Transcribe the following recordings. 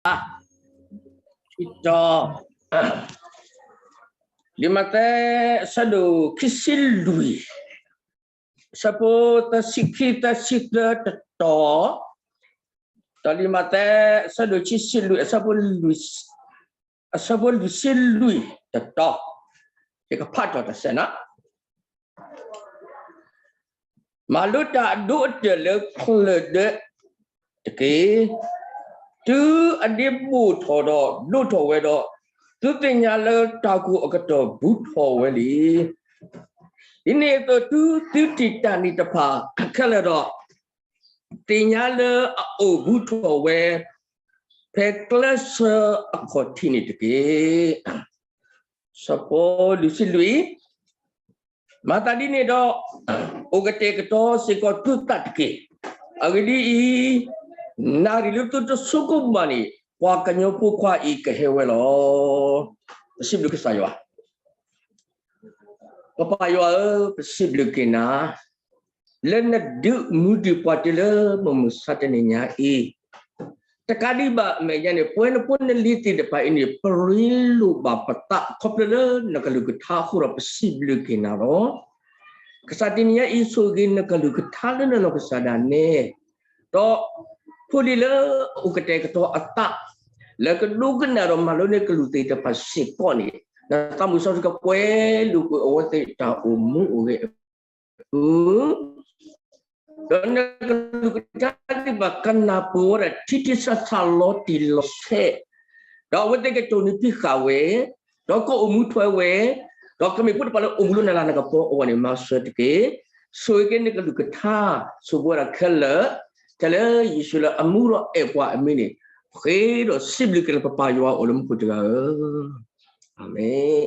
ခံတီၤ, လံာ်မးသဲ အဆၢဒိၣ်ခံဆံလွံၢ်, အဆၢဖိသၢဆံခံ သၢဆံသၢ တတီၤ, ဒီးလံာ်မးသဲ အဆၢဒိၣ်ခံဆံလွံၢ် အဆၢဖိလွံၢ်ဆံလွံၢ် တတီၤ, ယကဖးထီၣ်တစဲးန့ၣ် မၤလိတၢ်အဒိအတဲာ်လၢချၢၣ်ဒၢးတက့ၢ်. တုၤအဒ့ဘိၣ်ထီၣ်ဒီးဒိၣ်ထီၣ်ဝဲဒီး, သုသ့ၣ်ညါလၢတၢ်ကိၢ်အကတီၢ်ဘူးထီၣ်ဝဲလံ. ဒ်န့ၣ်အသိးသုတံၢ်တၢ်န့ၣ်တဖၣ်ခဲလၢာ်ဒီး, သ့ၣ်ညါလၢအအိၣ်ဘူးထီၣ်ဝဲ ဖဲကျဲးစၢးအခီၣ်ထံးန့ၣ်တက့ၢ်. ဆၢဖိလွံၢ်ဆံလွံၢ်, မၤသးဒ်န့ၣ်ဒီး, အိၣ်ကတဲာ်ကတီၤစ့ၢ်ကီးသုသးတက့ၢ်. အဂ့ၢ်ဒ်အံၤ, နၣ်ရံၣ်လၢသုတဆိကမိၣ်ဘၣ်န့ၣ်, ပှၤကညီဖိခွါအံၤကဟဲဝဲလီၤ. ပစံးဘျုးကစၢ်ယွၤ, ပပၢ်ယွၤဧၢ, ပစံးဘျုးက့ၤနၤ လၢနဒုးမူဒံးပှၤတုၤလၢမုၢ်မဆါတနံၤညါအံၤ, တကးဒံးဘၣ်အမဲာ်ညါန့ၣ် ပဝဲနဖိနလံၤသ့ၣ်တဖၣ်အံၤန့ၣ် ပရ့လိာ်ဘၣ်ပသးခီဖျိလၢနကလုၢ်ကထါအဃိဒီးပစံးဘျုးက့ၤနၤလီၤ. ကစၢ်တနံၤညါအံၤဆိၣ်ဂ့ၤနကလုၢ်ကထါလၢနနီၢ်ကစၢ်ဒၣ်နဲ, ဒီးဖိလံၤလၢအအိၣ်ကတဲာ်ကတီၤအသး လၢကဒိကနၣ်ဒီးမၤလိန့ၢ်ကလုၢ်သ့ၣ်တဖၣ်စ့ၢ်ကီးန့ၣ်, နသးမုၢ်စီဆှံကပှဲၤလိာ်ကွံာ်အဝဲသ့ၣ်တၢ်အိၣ်မူအိၣ်ဂဲၤအပူၤ ဒီးနကလုၢ်ကထါသ့ၣ်တဖၣ်ကနၢ်ပၢၢ်ဝဲဒၣ်ထံထံဆးဆးလီၤတံၢ်လီၤဆဲး, ဒီးအဝဲသ့ၣ်ကတိၢ်နီၣ်ဖံးဃာ်ဝဲ, ဒီးကအိၣ်မူထွဲဝဲ, ဒီးကမ့ၢ်ဖိတဖၣ်လၢအိၣ်မူလၢနလၤနကပီၤအဂီၢ်န့ၣ် မၤစၢၤတက့ၢ်. ဆိၣ်ဂ့ၤက့ၤနကလုၢ်ကထါ, ဆိၣ်ဂ့ၤဝဲဒၣ်ခဲလၢာ်, ထဲလၢယ့ၣ်ၡူးလၢအမူဒီးအဲၣ်ပှၤအမံၤန့ၣ်, ဃ့ဒီးစံးဘျုးက့ၤလၢပပၢ်ယွၤအိၣ်လၢမူခိၣ်တဂၤဧၢ, အၤမ့ၣ်.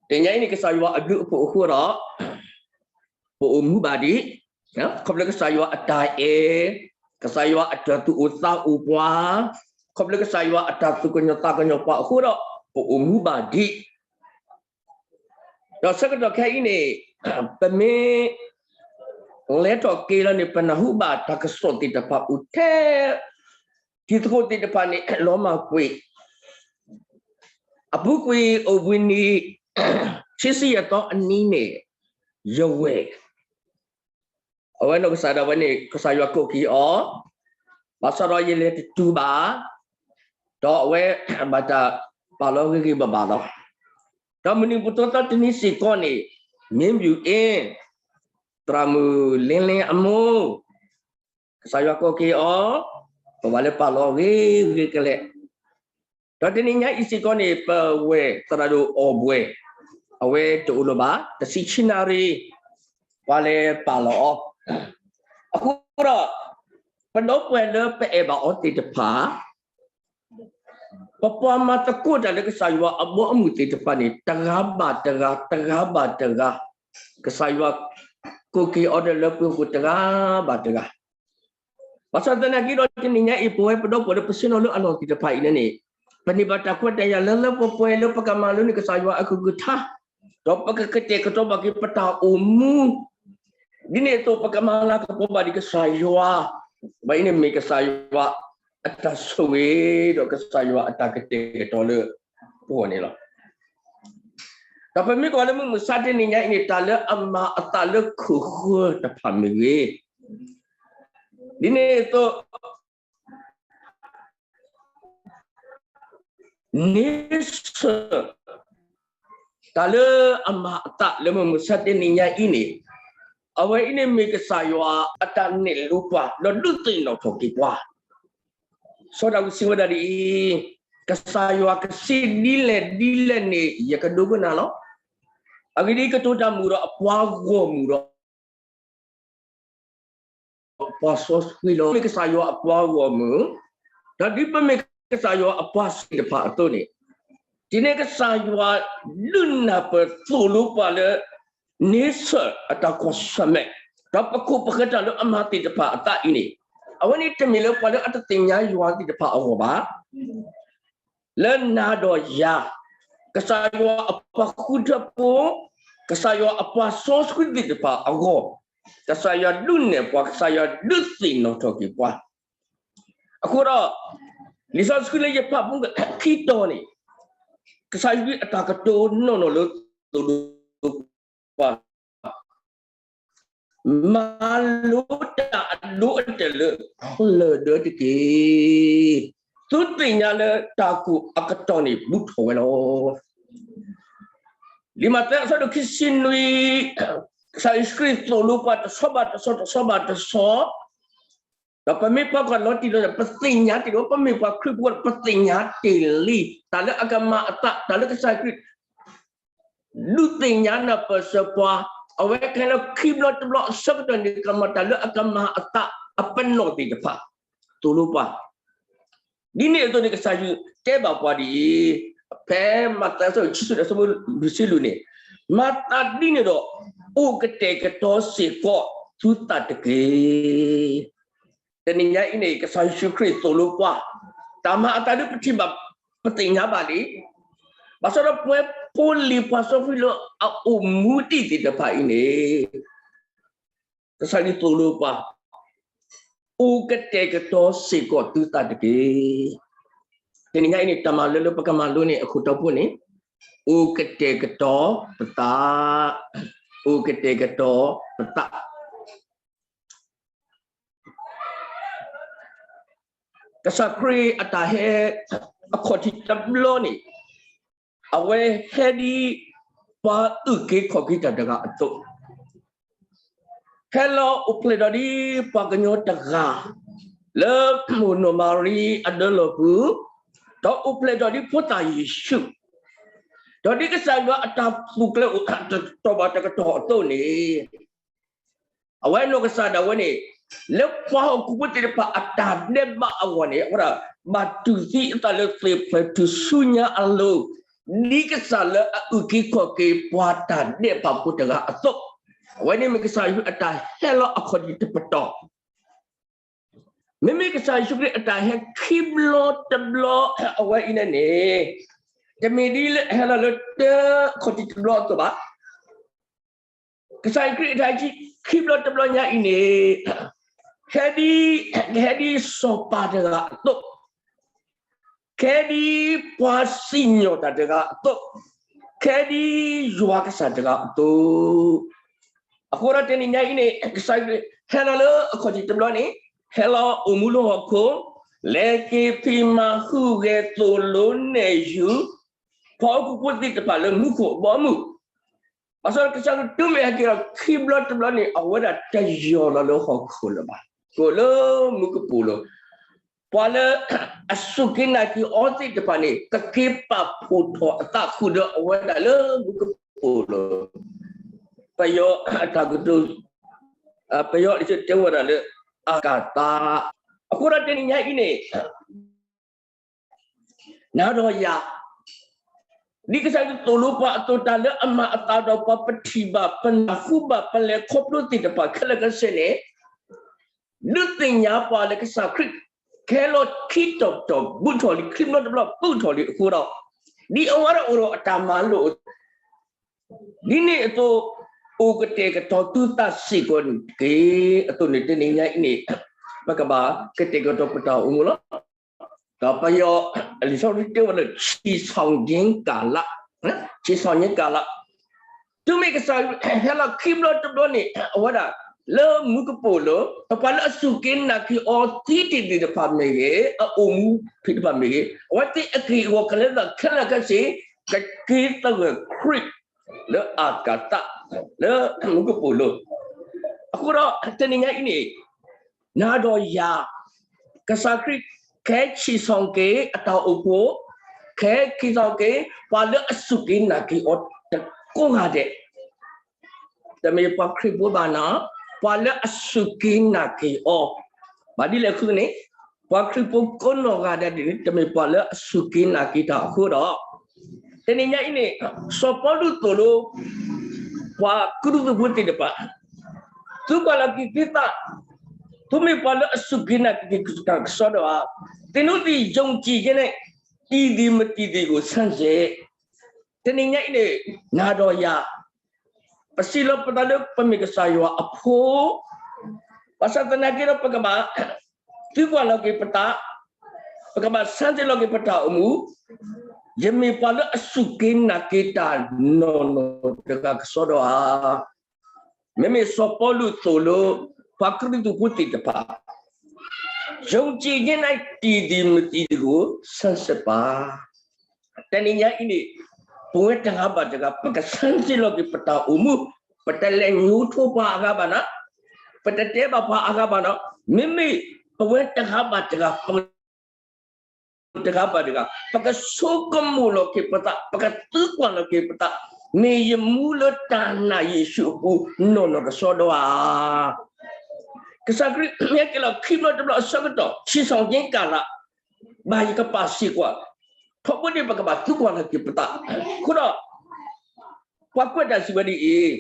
တနံၤညါအံၤန့ၣ် ကစၢ်ယွၤအဘျုးအဖှိၣ်အဃိဒီး, ပအိၣ်မူဘၣ်ဒံး, ခီဖျိကစၢ်ယွၤအတၢ်အဲၣ်, ကစၢ်ယွၤအတၢ်သူၣ်အိၣ်သးအိၣ်ပှၤ, ခီဖျိကစၢ်ယွၤအတၢ်သူၣ်ကညီၤသးကညီၤပှၤအဃိဒီး, ပအိၣ်မူဘၣ်ဒံး ဒီးဆၢကတီၢ်ခဲအံၤန့ၣ်, ပမ့ၢ်လဲၤထီၣ်က့ၤလီၤန့ၣ် ပနၢ်ဟူဘၣ်တၢ်ကစီၣ်သ့ၣ်တဖၣ်အိၣ်ထဲ, တံၤသကိးသ့ၣ်တဖၣ်န့ၣ် လီၤမၢ်ကွံာ်, အပူၤကွံာ်အိၣ်ဘှံးနံၤ ခံဆံယဲၢ်သီအနံၤန့ၣ်, ယဝဲၢ် အဝဲနီၢ်ကစၢ်ဒၣ်ဝဲန့ၣ် ကစၢ်ယွၤကိးက့ၤအီၤ, ဘၣ်ဆၣ်ဒီးယလဲၤတတုၤဘၣ်, ဒီးအဝဲဘၣ်တၢ်ပာ်လီၤဂ့ၤဂ့ၤဘၣ်ဘၣ်လီၤ. ဒီးမုၢ်နံၤမုၢ်သီသီတနံၤစ့ၢ်ကီးန့ၣ်, မ့ၢ်ဘျုးအ့ၣ်, သရၣ်မုၣ်လ့လ့အမိၢ်, ကစၢ်ယွၤကိးက့ၤအီၤ, ပဘၣ်လၢပာ်လီၤဂ့ၤဂ့ၤကလဲာ် ဒီးတနံၤညါအံၤစ့ၢ်ကီးန့ၣ် ပဝဲၢ်သရၣ်ဒိၣ်အီၣ်ဘှဲၣ်, အဝဲတအိၣ်လၢၤဘၣ်, တဆံခံနၣ်ရံၣ်, ပှၤလဲၤပာ်လီၤအီၤ, အဃိဒီး, ပဒီပုၢ်ဝဲၢ်လၢပအဲၣ်ဘၣ်အီၤသ့ၣ်တဖၣ်, ပပှၤမၤသကိးတၢ်လၢကစၢ်ယွၤအဘီအမုၢ်သ့ၣ်တဖၣ်န့ၣ် တဂၤဘၣ်တဂၤ, တဂၤဘၣ်တဂၤ, ကစၢ်ယွၤကိးက့ၤအီၤဒီးလၢပှၤဟီၣ်ခိၣ်တဂၤဘၣ်တဂၤ ဘၣ်ဆၣ်သနာ်က့ဒီးတနံၤညါအံၤ ပဝဲပဒီပုၢ်ဝဲၢ်လၢပဆ့ၣ်နီၤလၢအလီၢ်သ့ၣ်တဖၣ်အံၤန့ၣ်န့ၣ်, ပန့ၢ်ဘၣ်တၢ်ခွဲးတၢ်ယာ်လၢလၢပှဲၤပှဲၤလၢပကမၤလိန့ၢ်ကစၢ်ယွၤအကလုၢ်ကထါ, ဒီးပကကတဲာ်ကတီၤဘၣ်က့ၤပတၢ်အိၣ်မူ ဒ်န့ၣ်အသိးပကမၤလၤကပီၤဘၣ်ဒံးကစၢ်ယွၤ, ဘၣ်အံၤန့ၣ်မ့ၢ်ကစၢ်ယွၤအတၢ်ဆိၣ်ဂ့ၤ ဒီးကစၢ်ယွၤအတၢ်ကတဲာ်ကတီၤလၢပဂီၢ်န့ၣ်လီၤ. ဒီးပမ့ၢ်ကွၢ်လၢမုၢ်မဆါတနံၤညါအံၤန့ၣ် တၢ်လၢအမၤအသးလၢခိၣ်ဃၢၤတဖၣ်မ့ၢ်ဂ့ၤ, ဒ်န့ၣ်အသိး န့ဆၢၣ် တၢ်လၢအမၤအသးလၢမုၢ်မဆါတနံၤညါအံၤန့ၣ်, အဝဲအံၤန့ၣ်မ့ၢ်ကစၢ်ယွၤအတၢ်နဲၣ်လိပှၤ ဒီးဒုးသ့ၣ်နီၣ်ထီၣ်က့ၤပှၤ, စီၤဒၤဝံးစံးဝဲဒၣ်ဒ်အံၤ, ကစၢ်ယွၤကစံးဒ်လဲၣ်ဒ်လဲၣ်န့ၣ် ယကဒိကနၣ်လီၤ. အဂ့ၢ်ဒ်အံၤ, ကတိၤတၢ်မုာ်ဒီးအပှၤဂီၢ်မုၢ်ဒီး အပှၤစီဆှံလီၤ. မ့ၢ်ကစၢ်ယွၤအပှၤဂီၢ်မုၢ်, ဒီးဒ်ပမ့ၢ်ကစၢ်ယွၤအပှၤသ့ၣ်တဖၣ်အသိးန့ၣ်, ဒ်န့ၣ်ကစၢ်ယွၤဒုးနၢ်ပၢၢ်သိၣ်လိပှၤလၢ န့ဆၢၣ်အတၢ်ကွၢ်ဆၢၣ်မဲာ်, ဒီးပခိၣ်ပဃၢၤတၢ်လၢအမၤသ့ၣ်တဖၣ်အသးအံၤန့ၣ်, အဝဲန့ၣ်တမ့ၢ်လၢပှၤလၢအတသ့ၣ်ညါယွၤသ့ၣ်တဖၣ်အဂီၢ်ဘၣ် လၢနၤဒီးယၤ, ကစၢ်ယွၤအပှၤဃုထၢဖိ, ကစၢ်ယွၤအပှၤစီဆှံသ့ၣ်တဖၣ်အဂီၢ်, ကစၢ်ယွၤဒုးနဲၣ်ပှၤ, ကစၢ်ယွၤဒုးသ့ၣ်နီၣ်ထီၣ်က့ၤပှၤ, အဃိဒီး လံာ်စီဆှံလၢယဖးဖူခံတီၤန့ၣ် ကစၢ်ယ့ၣ်ၡူးခရံာ်အတၢ်ကတိၤနီၢ်နီၢ်လၢသိၣ်လိပှၤ မၤလိတၢ်အဒိအတဲာ်လၢလၢၢ်ဒၢတက့ၢ်. သုသ့ၣ်ညါလၢတၢ်ကိၢ်အကတီၢ်န့ၣ်ဘူးထီၣ်ဝဲလီၤ. လံာ်မးသဲအဆၢဒိၣ်ခံဆံနွံ, ကစၢ်ယ့ၣ်ၡူးခရံာ်သိၣ်လိပှၤတဆီဘၣ်တဆီ တဆီဘၣ်တဆီ, ဒီးပမ့ၢ်ပှၤကွၢ်လီၤတံၢ်လီၤဆဲး ပသ့ၣ်ညါတ့ၢ်လံ, ပမ့ၢ်ပှၤခရံာ်ဖိ ပသ့ၣ်ညါတ့ၢ်လံ တၢ်လၢအကမၤအသး တၢ်လၢကစၢ်ခရံာ် ဒုးသ့ၣ်ညါနၢ်ပၢၢ်စၢၤပှၤ, အဝဲကဟဲလၢခံဘျီတဘျီအဆၢကတီၢ်န့ၣ် ကမၤတၢ်လၢအကမၤအသးအပနီၣ်သ့ၣ်တဖၣ်, သိၣ်လိပှၤ ဒ်န့ၣ်အသိးန့ၣ် ကစၢ်ယ့ၣ်ၡူးတဲဘၣ်ပှၤဒ်အံၤ, ဖဲမးသဲအဆၢဒိၣ်ခံဆံတၢ အဆၢဖိလွံၢ်ဆံလွံၢ်န့ၣ်, မၤသးဒ်န့ၣ်ဒီး အိၣ်ကတဲာ်ကတီၤစ့ၢ်ကီးသုသးတက့ၢ်. တနံၤညါအံၤန့ၣ် ကစၢ်ယ့ၣ်ၡူးခရံာ်သိၣ်လိပှၤ, တၢ်မၤအသးဒ်ပထံၣ်ဘၣ် ပသ့ၣ်ညါဘၣ်လံ. ဘၣ်ဆၣ်ဒီးပဝဲဖိလံၤပှၤစီဆှံလၢအအိၣ်မူဒံးသ့ၣ်တဖၣ်အံၤန့ၣ် ကစၢ်ယ့ၣ်ၡူးသိၣ်လိပှၤ, အိၣ်ကတဲာ်ကတီၤစ့ၢ်ကီးသုသးတက့ၢ်. တနံၤညါအံၤန့ၣ် တၢ်မၤလိလၢပကမၤလိန့ၣ် အခိၣ်တီဖိန့ၣ်, အိၣ်ကတဲာ်ကတီၤပသး, အိၣ်ကတဲာ်ကတီၤပသး. ကစၢ်ခရံာ်အတၢ်ဟဲအခီၣ်ထံးတဘျီန့ၣ်, အဝဲဟဲဒ်ပှၤအုၣ်က့ၤခီၣ်က့ၤတၢ်တဂၤအသိး, ဟဲလီၤအိၣ်ဖျဲၣ်ထီၣ်ဒ်ပှၤကညီတဂၤ လၢမိၢ်နီၢ်မၤရံအဒၢလီၢ်ပူၤ, ဒီးအိၣ်ဖျဲၣ်ထီၣ်ဒ်ဖိသၣ်ယ့ၣ်ၡူး, ဒီးဒ်ကစၢ်ယွၤအတၢ်ပူၤဖျဲးအိၣ်တတီၤဘၣ်တကတီၢ်အသိးန့ၣ်, အဝဲနီၢ်ကစၢ်ဒၣ်ဝဲန့ၣ်, လၢပှၤဟီၣ်ခိၣ်ဖိသ့ၣ်တဖၣ်အတၢ်ဒဲးဘးအဂီၢ်န့ၣ်, အဝဲဒၣ်ဘၣ်တူၢ်သံအသးလၢသ့ၣ်ဖျဲၣ်ထူၣ်ဆူညါအလိၤ, ဒ်ကစၢ်လၢအအုၣ်က့ၤခီၣ်က့ၤပှၤတၢ်ဒဲးဘးဖိတဂၤအသိး, အဝဲန့ၣ်မ့ၢ်ကစၢ်ယ့ၣ်ၡူးအတၢ်ဟဲလီၤအခီၣ်ထံးတပတီၢ်. မ့မ့ၢ်ကစၢ်ယ့ၣ်ၡူးခရံာ်အတၢ်ဟဲခံဘျီတဘျီအဝဲအံၤန့ၣ်န့ၣ်, တမ့ၢ်ဒ်လၢအဟဲလီၤလၢတၢ်အခီၣ်ထံးတဘျီအသိးဘၣ်. ကစၢ်ယ့ၣ်ၡူးခရံာ်အတၢ်ဟဲခံဘျီတဘျီညါအံၤန့ၣ်, ဟဲဒ်, ဟဲဒ်စီၤပၤတဂၤအသိး, ကဲဒ်ပှၤစံၣ်ညီၣ်တၢ်တဂၤအသိး, ကဲဒ်ယွၤကစၢ်တဂၤအသိး, အဃိဒီးတနံၤညါအံၤန့ၣ် ကစၢ်ယ့ၣ်ၡူးခရံာ်ဟဲလီၤလၢအခီၣ်ထံးတဘျီန့ၣ်, ဟဲလီၤအိၣ်မူလၢဟီၣ်ခိၣ်, လဲၤက့ၤဖံးမၤဟူးဂဲၤသိၣ်လိနဲၣ်ယုၤ, ပှၤဟီၣ်ခိၣ်ဖိသ့ၣ်တဖၣ်လၢမူခိၣ်အဘီအမုၢ်, ဘၣ်ဆၣ်ကစၢ်ယ့ၣ်ၡူးခရံာ်မ့ၢ်ဟဲက့ၤလီၤခံဘျီတဘျီန့ၣ် အဝဲဒၣ်တယီၤလီၤလၢဟီၣ်ခိၣ်လၢၤဘၣ်, ကအိၣ်လၢမူကပိာ်လိၤ, ပှၤလၢအစူၢ်က့ၤနာ်က့ၤအီၤသ့ၣ်တဖၣ်န့ၣ် ကက့ၤပာ်ဖှိၣ်ထီၣ်အသးဃုာ်ဒီးအဝဲဒၣ်လၢမူကပိာ်လိၤ, ပယီၤအတၢ်ကတိၤ, ပယီၤအံၤတဲဝဲဒၣ်လၢ အကၤသး, အဃိဒီးတနံၤညါအံၤန့ၣ် နၤဒီးယၤ, ဒ်ကစၢ်ယွၤသိၣ်လိပှၤအသိး တၢ်လၢအမၤအသးဒီးပှၤ ပထံၣ်ဘၣ် ပနၢ်ဟူဘၣ် ပလဲၤခီဖျိသ့ၣ်တဖၣ်ခဲလၢာ်ခဲဆ့န့ၣ်, ဒုးသ့ၣ်ညါပှၤလၢကစၢ်ခရံာ် ကဟဲလီၤခံတီၤတီၤ ဘူးထီၣ်လံ ခံဘျီတဘျီ ဘူးထီၣ်လံအဃိဒီး, ဒ်အဝဲဒၣ်အိၣ်ဒီးအတၢ်မၤလိာ် ဒ်န့ၣ်အသိး, အိၣ်ကတဲာ်ကတီၤသုသးစ့ၢ်ကီးတက့ၢ်. အသိးန့ၣ် တနံၤညါအံၤန့ၣ် ပကဘၣ်ကတဲာ်ကတီၤပတၢ်အိၣ်မူလီၤ. ဒီးပယီၤ လံာ်စီဆှံတဲဝဲလၢ ချီဆောင်ခြင်းကာလ, ချီဆောင်ခြင်းကာလ, တုၤမ့ၢ်ကစၢ်ယွၤဟဲလီၤခံဘျီတဘျီန့ၣ် အဝဲဒၣ် လၢမူကပိာ်လိၤ ပှၤလၢအစူၢ်က့ၤနာ်က့ၤအီၤသ့သ့ၣ်တဖၣ်မ့ၢ်ဂ့ၤ, အအိၣ်မူဖံးတဖၣ်မ့ၢ်ဂ့ၤ, အဝဲသ့ၣ်အက့ၢ်အဂီၤခဲလၢာ်ခဲဆ့ ကက့ၤသဂၢၢ်ခရံာ် လၢအကၤသး လၢမူကပိာ်လိၤ. အဃိဒီး တနံၤညါအံၤန့ၣ် နၤဒီးယၤ ကစၢ်ခရံာ် ကဟဲ ချီဆောင်က့ၤ အတၢ်အိၣ်ဖှိၣ်, ကဟဲ ချီဆောင်က့ၤ ပှၤလၢအစူၢ်က့ၤနာ်က့ၤအီၤကိးဂၤဒဲး, တမ့ၢ်ပှၤခရံာ်ဖိဘၣ်နီၤ, ပှၤလၢအစူၢ်က့ၤနာ်က့ၤအီၤ, ဘၣ်ဒ်လဲၣ်အဃိန့ၣ် ပှၤခရံာ်ဖိကိးနီၢ်ဂၤဒဲးန့ၣ် တမ့ၢ်ပှၤလၢအစူၢ်က့ၤနာ်က့ၤတၢ်အဃိဒီး, တနံၤညါအံၤန့ၣ် စီၤပီလူးသိၣ်လိ ပှၤကရူၢ်သူဖိသ့ၣ်တဖၣ်, သုကွၢ်လၢ်က့ၤသုသး, သုမ့ၢ်ပှၤလၢအစူၢ်က့ၤနာ်က့ၤတၢ်ကစီဒီဧါ, သင်တို့သည် ယုံကြည်ခြင်းနဲ့ တည်သည်မတည်သည်ကို ဆန်းစစ်. တနံၤညါအံၤန့ၣ် နၤဒီးယၤ ပစံးလီၤပသးလၢပမ့ၢ်ကစၢ်ယွၤအဖိ, ဘၣ်ဆၣ်သနာ်က့ဒီး ပကဘၣ် သုကွၢ်လီၤက့ၤပသး, ပကဘၣ်ဆၢတဲာ်လီၤက့ၤပတၢ်အိၣ်မူ, ယမ့ၢ်ပှၤလၢအစူၢ်က့ၤနာ်က့ၤတၢ်နီၢ်နီၢ်တဂၤကစီဒီဧါ. မ့မ့ၢ်စီၤပီလူးသိၣ်လိ ပှၤကရံၣ်သူးဖိသ့ၣ်တဖၣ်, ယုံကြည်ခြင်း၌ တည်သည်မတည်သည်ကို ဆန်းစစ်ပါ. တနံၤညါအံၤန့ၣ်, ပဝဲတဂၤဘၣ်တဂၤ ပကဆၢတဲာ်လီၤက့ၤပတၢ်အိၣ်မူ, ပတလဲၤညိးထီၣ်ပှၤအဂၤဘၣ်နၤ, ပတတဲဘၣ်ပှၤအဂၤဘၣ်နၤ, မ့မ့ၢ်ပဝဲတဂၤဘၣ်တဂၤ ပ တဂၤဘၣ်တဂၤ ပကဆိကမိၣ်လီၤက့ၤပသး, ပကသံကွၢ်လီၤက့ၤပသး, မ့ၢ်ယမူလၢတၢ်နာ်ယ့ၣ်ၡူးအပူၤနီၢ်နီၢ်ကစီဒီဧါ. ကစၢ်ခရံာ်မ့ၢ်ဟဲက့ၤလီၤခံဘျီတဘျီအဆၢကတီၢ် ဆံးစီၣ်က့ၤကၤလး, ဘၣ်ယကပာ်စ့ၢ်ကီး, ထီဘိန့ၣ်ပကဘၣ်သံကွၢ်လီၤက့ၤပသး, အဃိဒီး ပှၤကွဲးတၢ်စံးဝဲဒ်အံၤ,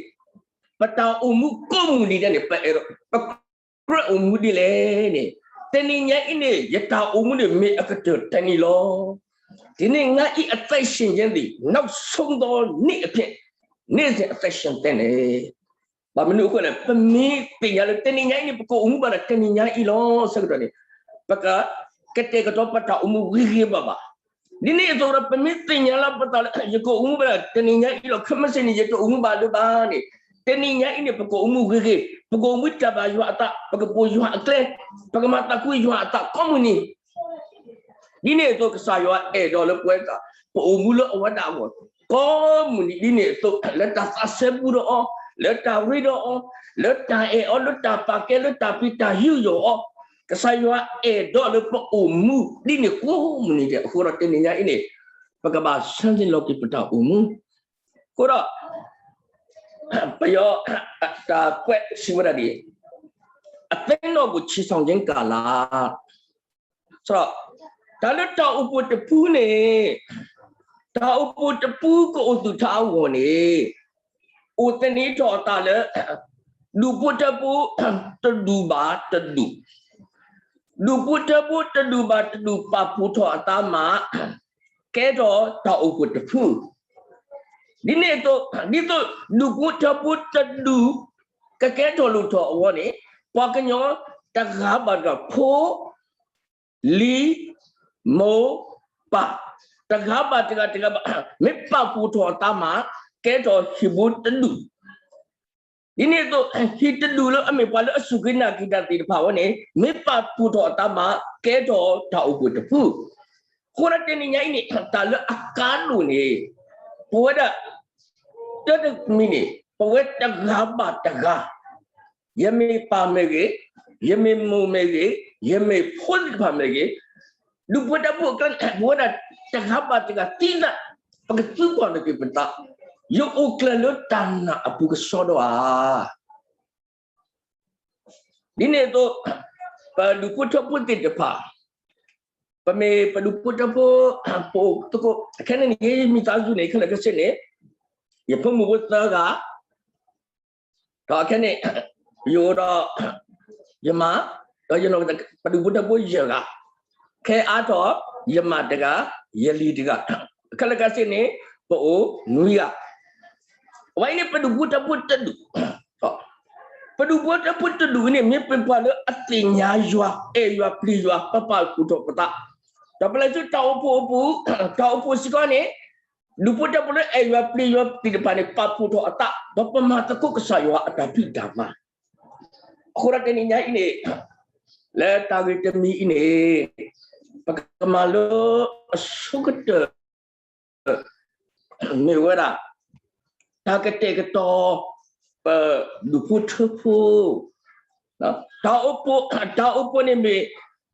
ပတၢ်အိၣ်မူကိးမုၢ်နံၤဒဲးန့ၣ် ပအဲၣ်ဒိး ပကြၢးအိၣ်မူဒ်လဲၣ်န့ၣ်, တနံၤညါအံၤန့ၣ် ယတၢ်အိၣ်မူန့ၣ်မ့ၢ်အကတၢၢ်တနံၤလီၤ. ဒီးငါအသက်ရှင်ခြင်းသည် နောက်ဆုံးသောနေ့အဖြစ် နေ့စဉ်အသက်ရှင်သင့်တယ်. ဘၣ်မနုၤအဃိလဲၣ်, ပမ့ၢ်သ့ၣ်ညါလၢတနံၤညါအံၤန့ၣ် ပကအိၣ်မူဘၣ်ဒီးတနံၤညါအံၤလီၤ. ဆၢကတီၢ်န့ၣ် ပကကတဲာ်ကတီၤပတၢ်အိၣ်မူဂ့ၤဂ့ၤဘၣ်ဘၣ်. ဒ်န့ၣ်အသိးဒီး ပမ့ၢ်သ့ၣ်ညါလၢပသးလၢ ယကအိၣ်မူဘၣ်ဒီးတနံၤညါအံၤလီၤ, ခဲမုၢ်ဆ့ၣ်န့ၣ် ယတအိၣ်မူဘၣ်လၢၤဘၣ်န့ၣ်, တနံၤညါအံၤန့ၣ် ပကအိၣ်မူဂ့ၤဂ့ၤ, ပကအိၣ်မူတၢ်ဘၣ်ယွၤအသး, ပကပိာ်ယွၤအကျဲ, ပကမၤသးကွံယွၤအသးကိးမုၢ်နံၤ ဒ်န့ၣ်အသိး ကစၢ်ယွၤအဲၣ်ဒိးလၢပဝဲဒၣ် ပအိၣ်မူလၢအဝဲဒၣ်အဂီၢ် ကိးမုၢ်နံၤဒ်န့ၣ်အသိး လၢတၢ်သးစဲဘူးဒီးအီၤ, လၢတၢ်ရ့ဒီးအီၤ, လၢတၢ်အဲၣ်အီၤ, လၢတၢ်ပာ်ကဲ, လၢတၢ်ပျံၤတၢ်ယူးယီၣ်အီၤ, ကစၢ်ယွၤအဲၣ်ဒိးလၢပအိၣ်မူဒ်န့ၣ်ကိးမုၢ်နံၤဒဲး. အဃိဒီးတနံၤညါအံၤန့ၣ် ပကဘၣ်ဆၢတဲာ်လီၤက့ၤပတၢ်အိၣ်မူ. အဃိဒီး ပယီၤတၢ်ကွဲးစံးဝဲဒၣ်ဒ်အံၤ, အသင်းတော်ကို တည်ထောင်ခြင်းကာလ တၢ်လၢတၢ်အိၣ်ဖှိၣ်တဖုန့ၣ်, တၢ်အိၣ်ဖှိၣ်တဖုကအိၣ်သူၣ်ထီၣ်အဂီၢ်န့ၣ်, အိၣ်သန့ၤထီၣ်အသးလၢ ဒူၣ်ဖိထၢဖိတဒူၣ်ဘၣ်တဒူၣ်, ဒူၣ်ဖိထၢဖိတဒူၣ်ဘၣ်တဒူၣ်ပာ်ဖှိၣ်ထီၣ်အသးမး ကဲထီၣ်တၢ်အိၣ်ဖှိၣ်တဖု. ဒ်န့ၣ်အသိး ဒ်သိးဒူၣ်ဖိထၢဖိတဒူၣ် ကကဲထီၣ်လိၣ်ထီၣ်အဂီၢ်န့ၣ်, ပှၤကညီတဂၤဘၣ်တဂၤ ဖိ လံၤ မိၢ် ပၢ် တဂၤဘၣ်တဂၤတဂၤဘၣ် မ့ၢ်ပာ်ဖှိၣ်ထီၣ်အသးမး ကဲထီၣ်ဟံၣ်ဖိတဒူၣ်. ဒ်န့ၣ်အသိး ဟံၣ်တဒူၣ်လၢအမ့ၢ်ပှၤလၢအစူၢ်က့ၤနာ်က့ၤတၢ်သ့ၣ်တဖၣ်ဝဲန့ၣ် မ့ၢ်ပာ်ဖှိၣ်ထီၣ်အသးမး ကဲထီၣ်တၢ်အိၣ်ဖှိၣ်တဖု. အဃိဒီးတနံၤညါအံၤန့ၣ် တၢ်လၢအကါဒိၣ်န့ၣ် ပဝဲဒၣ် တၢ်တမံၤန့ၣ် ပဝဲတဂၤဘၣ်တဂၤ ယမ့ၢ်ပၢ်မ့ၢ်ဂ့ၤ, ယမ့ၢ်မိၢ်မ့ၢ်ဂ့ၤ, ယမ့ၢ်ဖိသ့ၣ်တဖၣ်မ့ၢ်ဂ့ၤ, ဒူၣ်ဖိထၢဖိအကျါန့ၣ် ပဝဲဒၣ်တဂၤဘၣ်တဂၤသံသး ပကသံကွၢ်လီၤက့ၤပသး, ယအိၣ်ကျၢၤလၢတၢ်နာ်အပူၤကစီဒီဧါ. ဒ်န့ၣ်အသိး ပဒူၣ်ဖိထၢဖိသ့ၣ်တဖၣ်, ပမ့ၢ်ပဒူၣ်ဖိထၢဖိ ပအိၣ်သကိး ခဲန့ၣ်န့ၣ် ယမိသားစုန့ၣ် ခဲလၢာ်ခဲဆ့န့ၣ် ယဖိမုၣ်ဖိသၢဂၤ ဒီးခဲန့ၣ် ယအိၣ်ဒီး ယမါ ဒီးယနီၢ် ပဒူၣ်ဖိထၢဖိယဲၢ်ဂၤ, ခဲအါထီၣ် ယမါတဂၤ ယလံၤတဂၤ, ခဲလၢာ်ခဲဆ့န့ၣ် ပအိၣ်နွံဂၤ. အဝဲအံၤန့ၣ် ပဒူၣ်ဖိထၢဖိတဒူၣ်, ပဒူၣ်ဖိထၢဖိတဒူၣ်အံၤန့ၣ် မ့ၢ်ပပှၤလၢအသ့ၣ်ညါယွၤ အဲၣ်ယွၤပျံၤယွၤ ပပာ်ဖှိၣ်ထီၣ်ပသး, ဒီးပလဲၤဆူတၢ်အိၣ်ဖှိၣ်အပူၤ, တၢ်အိၣ်ဖှိၣ်စ့ၢ်ကီးန့ၣ် ဒူၣ်ဖိထၢဖိလၢအဲၣ်ယွၤပျံၤယွၤသ့ၣ်တဖၣ်န့ၣ် ပာ်ဖှိၣ်ထီၣ်အသး ဒီးပမၤသကိးကစၢ်ယွၤအတၢ်ဖံးတၢ်မၤ. အဃိဒီးတနံၤညါအံၤန့ၣ် လၢတၢ်ဂ့ၢ်တမံၤအံၤန့ၣ် ပကမၤလိအဆိကတၢၢ် မ့ၢ်ဝဲဒၣ် တၢ်ကတဲာ်ကတီၤ ပဒူၣ်ဖိထၢဖိ တၢ်အိၣ်ဖှိၣ်, တၢ်အိၣ်ဖှိၣ်န့ၣ်မ့ၢ်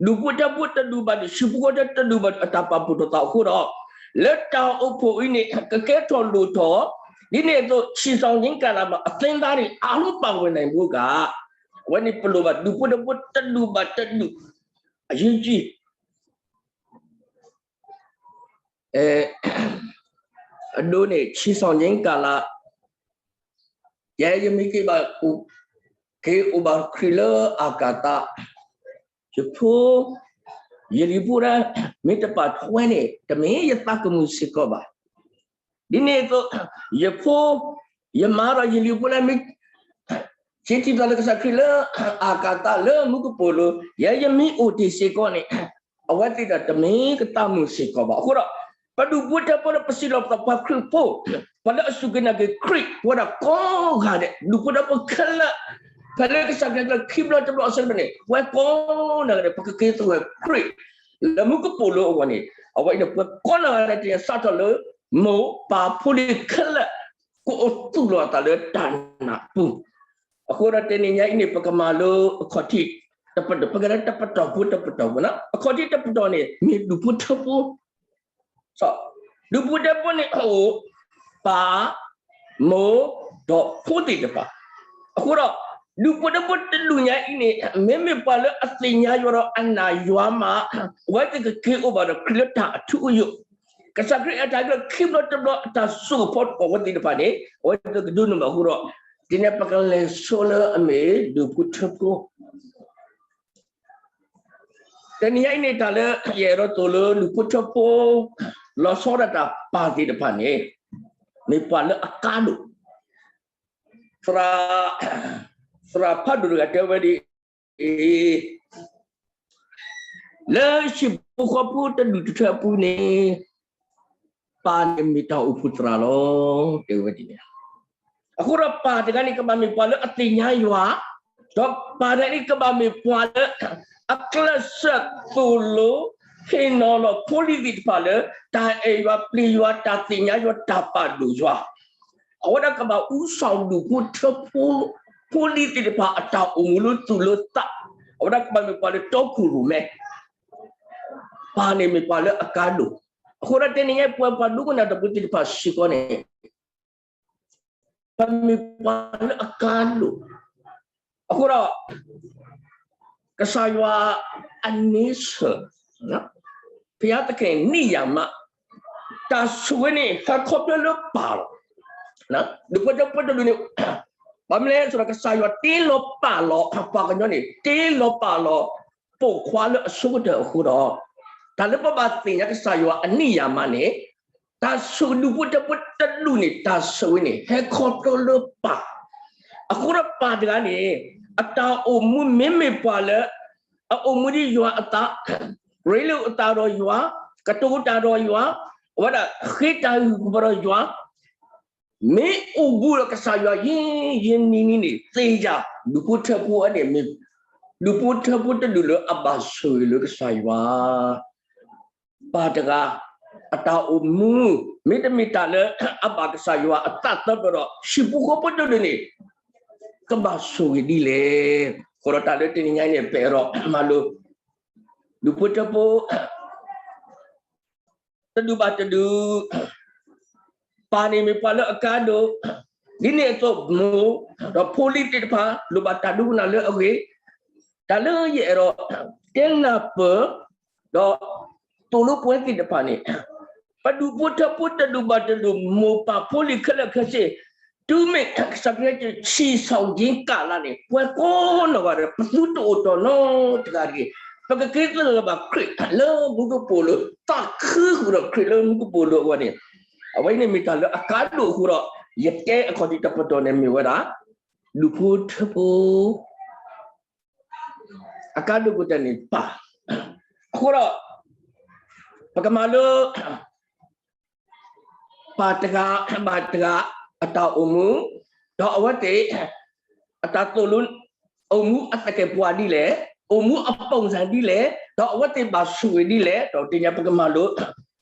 ဒူၣ်ဖိထၢဖိတဒူၣ်ဘၣ်ဒီး ဟံၣ်ဖိဃီဖိတဒူၣ်ဘၣ်ဒီး အတၢ်ပာ်ဖှိၣ်ထီၣ်သးအဃိဒီး လၢတၢ်အိၣ်ဖှိၣ်အံၤန့ၣ် ကကဲထီၣ်လိၣ်ထီၣ်, ဒ်န့ၣ်အသိး ထံၣ်စီၣ်န့ၣ်ကလးမး အသ့ၣ်ညါန့ၣ် အလိၣ်ပာ်ဝဲန့ၣ်ဘိက အဝဲန့ၣ်ပလိၣ်ဘၣ် ဒူၣ်ဖိထၢဖိတဒူၣ်ဘၣ်တဒူၣ် အရေးကြီး အဒိန့ၣ် ထံၣ်စီၣ်န့ၣ်ကလး ယဲယမ့ၢ်က့ၤဘၣ် က့ၤအိၣ်ဘၣ်ခရံာ်လၢအကၤသး, ယဖိ ယလံၤဖိဒၣ် မ့ၢ်တပာ်ထီၣ်ဝဲန့ၣ် တမ့ၢ်ယသးကမုာ်စ့ၢ်ကီးဘၣ်. ဒ်န့ၣ်အသိး ယဖိ ယမါဒီးယလံၤဖိလၢမ့ၢ် စ့ထံသးလၢကစၢ်ခရံာ်လၢအကၤသးလၢမူကပိာ်လိၤ, ယဲယမ့ၢ်အိၣ်တ့ၢ်စ့ၢ်ကီးန့ၣ်, အဝဲသ့ၣ်ဒီးတမ့ၢ်ကသးမုာ်စ့ၢ်ကီးဘၣ်. အဃိဒီး ပဒူၣ်ဖိထၢဖိဒီး ပစံးလီၤပသးပှၤခရံာ်ဖိ, ပှၤလၢအစူၢ်က့ၤနာ်က့ၤခရံာ် ပဝဲဒၣ်ကိးဂၤဒဲး ဒူၣ်ဖိထၢဖိခဲလၢာ်, ဖဲလၢကစၢ်ခရံာ်လၢခံဘျီတဘျီအဆၢကတီၢ်န့ၣ် ပဝဲကိးဂၤဒဲး ပကက့ၤသဂၢၢ်ခရံာ် လၢမူကပိာ်လိၤအဂီၢ်န့ၣ်, အဝဲအံၤန့ၣ် ပှၤကိးဂၤဒဲး တစးထီၣ်လၢ မိၢ်ပၢ်ဖိလံၤခဲလၢာ် ကအိၣ်သူၣ်လီၤအသးလၢတၢ်နာ်ပူၤ. အဃိဒီးတနံၤညါအံၤန့ၣ် ပကမၤလိအခီၣ်ထံးတပတီၢ်, ပကတဲတပတီၢ်ဖိတပတီၢ်ဖိန့ၣ်, အခီၣ်ထံးတပတီၢ်န့ၣ် မ့ၢ်ဒူၣ်ဖိထၢဖိ ဒူၣ်ဖိထၢဖိန့ၣ်အိၣ် ပၢ်, မိၢ်, ဒီးဖိသ့ၣ်တဖၣ်. အဃိဒီး ဒူၣ်ဖိထၢဖိတဒူၣ်ညါအံၤန့ၣ် မ့မ့ၢ်ပှၤလၢအသ့ၣ်ညါယွၤဒီးအနာ်ယွၤမး, အဝဲသ့ၣ်ကက့ၤအိၣ်ဘၣ်ဒီးခရံာ်လၢတၢ်အထူအယိာ်, ကစၢ်ခရံာ်အတၢ်ကလၢခံဘျီတဘျီအတၢ်ဆိၣ်အဖီအဝဲသ့ၣ်တဖၣ်န့ၣ် အဝဲသ့ၣ်ကဒိးန့ၢ်ဘၣ်အဃိဒီး, ဒ်န့ၣ်ပကလဲၤဆိလၢအမ့ၢ်ဒူၣ်ဖိထၢဖိ တနံၤညါအံၤန့ၣ် တၢ်လၢယအဲၣ်ဒိးသိၣ်လၢဒူၣ်ဖိထၢဖိ လီၤဆီဒၣ်တၢ်ပၢ်သ့ၣ်တဖၣ်န့ၣ် မ့ၢ်ပှၤလၢအကါဒိၣ်, သရၣ်ဖးဒိၣ်တဂၤတဲဝဲဒ်အံၤ, လၢဟံၣ်ဖိဃီဖိတဒူၣ်တထၢအပူၤန့ၣ် ပၢ်န့ၣ်မ့ၢ်တၢ်အိၣ်ဖှိၣ်သရၣ်လီၤ, တဲဝဲဒ်န့ၣ်. အဃိဒီးပၢ်တဂၤန့ၣ် ကဘၣ်မ့ၢ်ပှၤလၢအသ့ၣ်ညါယွၤ, ဒီးပၢ်တဂၤန့ၣ် ကဘၣ်မ့ၢ်ပှၤလၢ အကျဲးစၢးသိၣ်လိ ဟ့ၣ်နီၤလီၤဖိလံၤသ့ၣ်တဖၣ်လၢ တၢ်အဲၣ်ယွၤပျံၤယွၤ တၢ်သ့ၣ်ညါယွၤ တၢ်ပာ်ဒိၣ်ယွၤ, အဝဲဒၣ်ကဘၣ်အူစီၣ်ဒူၣ်ဖိထၢဖိ ဖိလံၤသ့ၣ်တဖၣ်အတၢ်အိၣ်မူလၢသူၣ်လၢသး, အဝဲဒၣ်ကဘၣ်မ့ၢ်ပှၤလၢတီခိၣ်ရိၣ်မဲ, ပၢ်န့ၣ်မ့ၢ်ပှၤလၢအကါဒိၣ်, အဃိဒီးတနံၤညါပဝဲပှၤဒိကနၣ်တၢ်ဖိသ့ၣ်တဖၣ်စ့ၢ်ကီးန့ၣ် ပမ့ၢ်ပှၤလၢအကါဒိၣ်, အဃိဒီး ကစၢ်ယွၤအန့ဆၢၣ်, ဘုရားသခင် နိယာမ, တၢ်ဆိၣ်ဂ့ၤန့ၣ် ဟဲခီဖျိလၢပၢ်လီၤ. ဒူၣ်ဖိထၢဖိတဒူၣ်န့ၣ်, ဘၣ်မနုၤလဲၣ် ဆိုတော့ ကစၢ်ယွၤတ့လီၤပာ်လီၤ ပှၤကညီန့ၣ် တ့လီၤပာ်လီၤ ပိာ်ခွါလၢအဆိကတၢၢ်အဃိဒီး, တၢ်လၢပဘၣ်သ့ၣ်ညါကစၢ်ယွၤအနိယာမန့ၣ်, တၢ်ဆိၣ်ဒူၣ်ဖိထၢဖိတဒူၣ်န့ၣ် တၢ်ဆိၣ်ဂ့ၤန့ၣ် ဟဲခီဖျိလၢပၢ်, အဃိဒီးပၢ်တဂၤန့ၣ် အတၢ်အိၣ်မူမ့မ့ၢ်ပှၤလၢ အအိၣ်မူဒ်ယွၤအသး, ရ့လိာ်အသးဒီးယွၤ, ကတိၤတၢ်ဒီးယွၤ, အဝဲဒၣ်ဃ့တၢ်ဂ့ၢ်ကီဒီးယွၤ, မ့ၢ်အိၣ်ဘူးဒီးကစၢ်ယွၤ ယံၤယံၤနံၤနံၤန့ၣ် သ့ၣ်ညါ ဒူၣ်ဖိထၢဖိန့ၣ် မ့ၢ် ဒူၣ်ဖိထၢဖိတဒူၣ်လၢအဘၣ်ဆိၣ်ဂ့ၤလၢကစၢ်ယွၤ, ပၢ်တဂၤ အတၢ်အိၣ်မူ မ့တမ့ၢ်တၢ်လၢအဘၣ်ကစၢ်ယွၤအသးသၢပျီဒီး ဟံၣ်ဖိဃီဖိတဒူၣ်န့ၣ် ကဘၣ်ဆိၣ်ဂ့ၤဒ်လဲၣ်. အဃိဒီးတၢ်လၢတနံၤညါအံၤန့ၣ် ပအဲၣ်ဒိးမၤလိ ဒူၣ်ဖိထၢဖိ တဒူၣ်ဘၣ်တဒူၣ်, ပၢ်န့ၣ်မ့ၢ်ပှၤလၢအကါဒိၣ်, ဒ်န့ၣ်အသိးမိၢ် ဒီးဖိလံၤသ့ၣ်တဖၣ် လိၣ်ဘၣ်တၢ်ဒိကနၣ်လၢအဂ့ၤ, တၢ်လၢယအဲၣ်ဒိး တဲနၢ်ပၢၢ် ဒီးသိၣ်လိပဝဲသ့ၣ်တဖၣ်န့ၣ်, ပဒူၣ်ဖိထၢဖိတဒူၣ်ဘၣ်တဒူၣ် မိၢ်ပၢ်ဖိလံၤခဲလၢာ်ခဲဆ့, တုၤမ့ၢ်ကစၢ်ခရံာ်က့ၤဆံးဆံးက့ၤကးလၢ်န့ၣ် ပှၤကိးနီၢ်ဂၤဒဲး ပသူတအိၣ်တီၢ်နီတဂၤတဂ့ၤ, ပကက့ၤသဂၢၢ်ဘၣ်ခရံာ်လၢမူကပိာ်လိၤ, သးခုဃုာ်ဒီးခရံာ်လၢမူကပိာ်လိၤအဂီၢ်န့ၣ်, အဝဲအံၤန့ၣ်မ့ၢ်တၢ်လၢအကါဒိၣ်အဃိဒီး ယတဲအခီၣ်ထံးတပတီၢ်န့ၣ်မ့ၢ်ဝဲဒၣ် ဒူၣ်ဖိထၢဖိ အကါဒိၣ်ကတၢၢ်န့ၣ်ပၢ်, အဃိဒီး ပကမၤလၢ ပၢ်တဂၤဘၣ်တဂၤ အတၢ်အိၣ်မူ, ဒီးအဝဲသ့ၣ် အတၢ်သိၣ်လိ အိၣ်မူအသကဲးပဝးဒ်လဲၣ်, အိၣ်မူအပုံစံဒ်လဲၣ်, ဒီးအဝဲသ့ၣ်ဘၣ်ဆိၣ်ဂ့ၤဒ်လဲၣ်, ဒီးတနံၤညါပကမၤလိ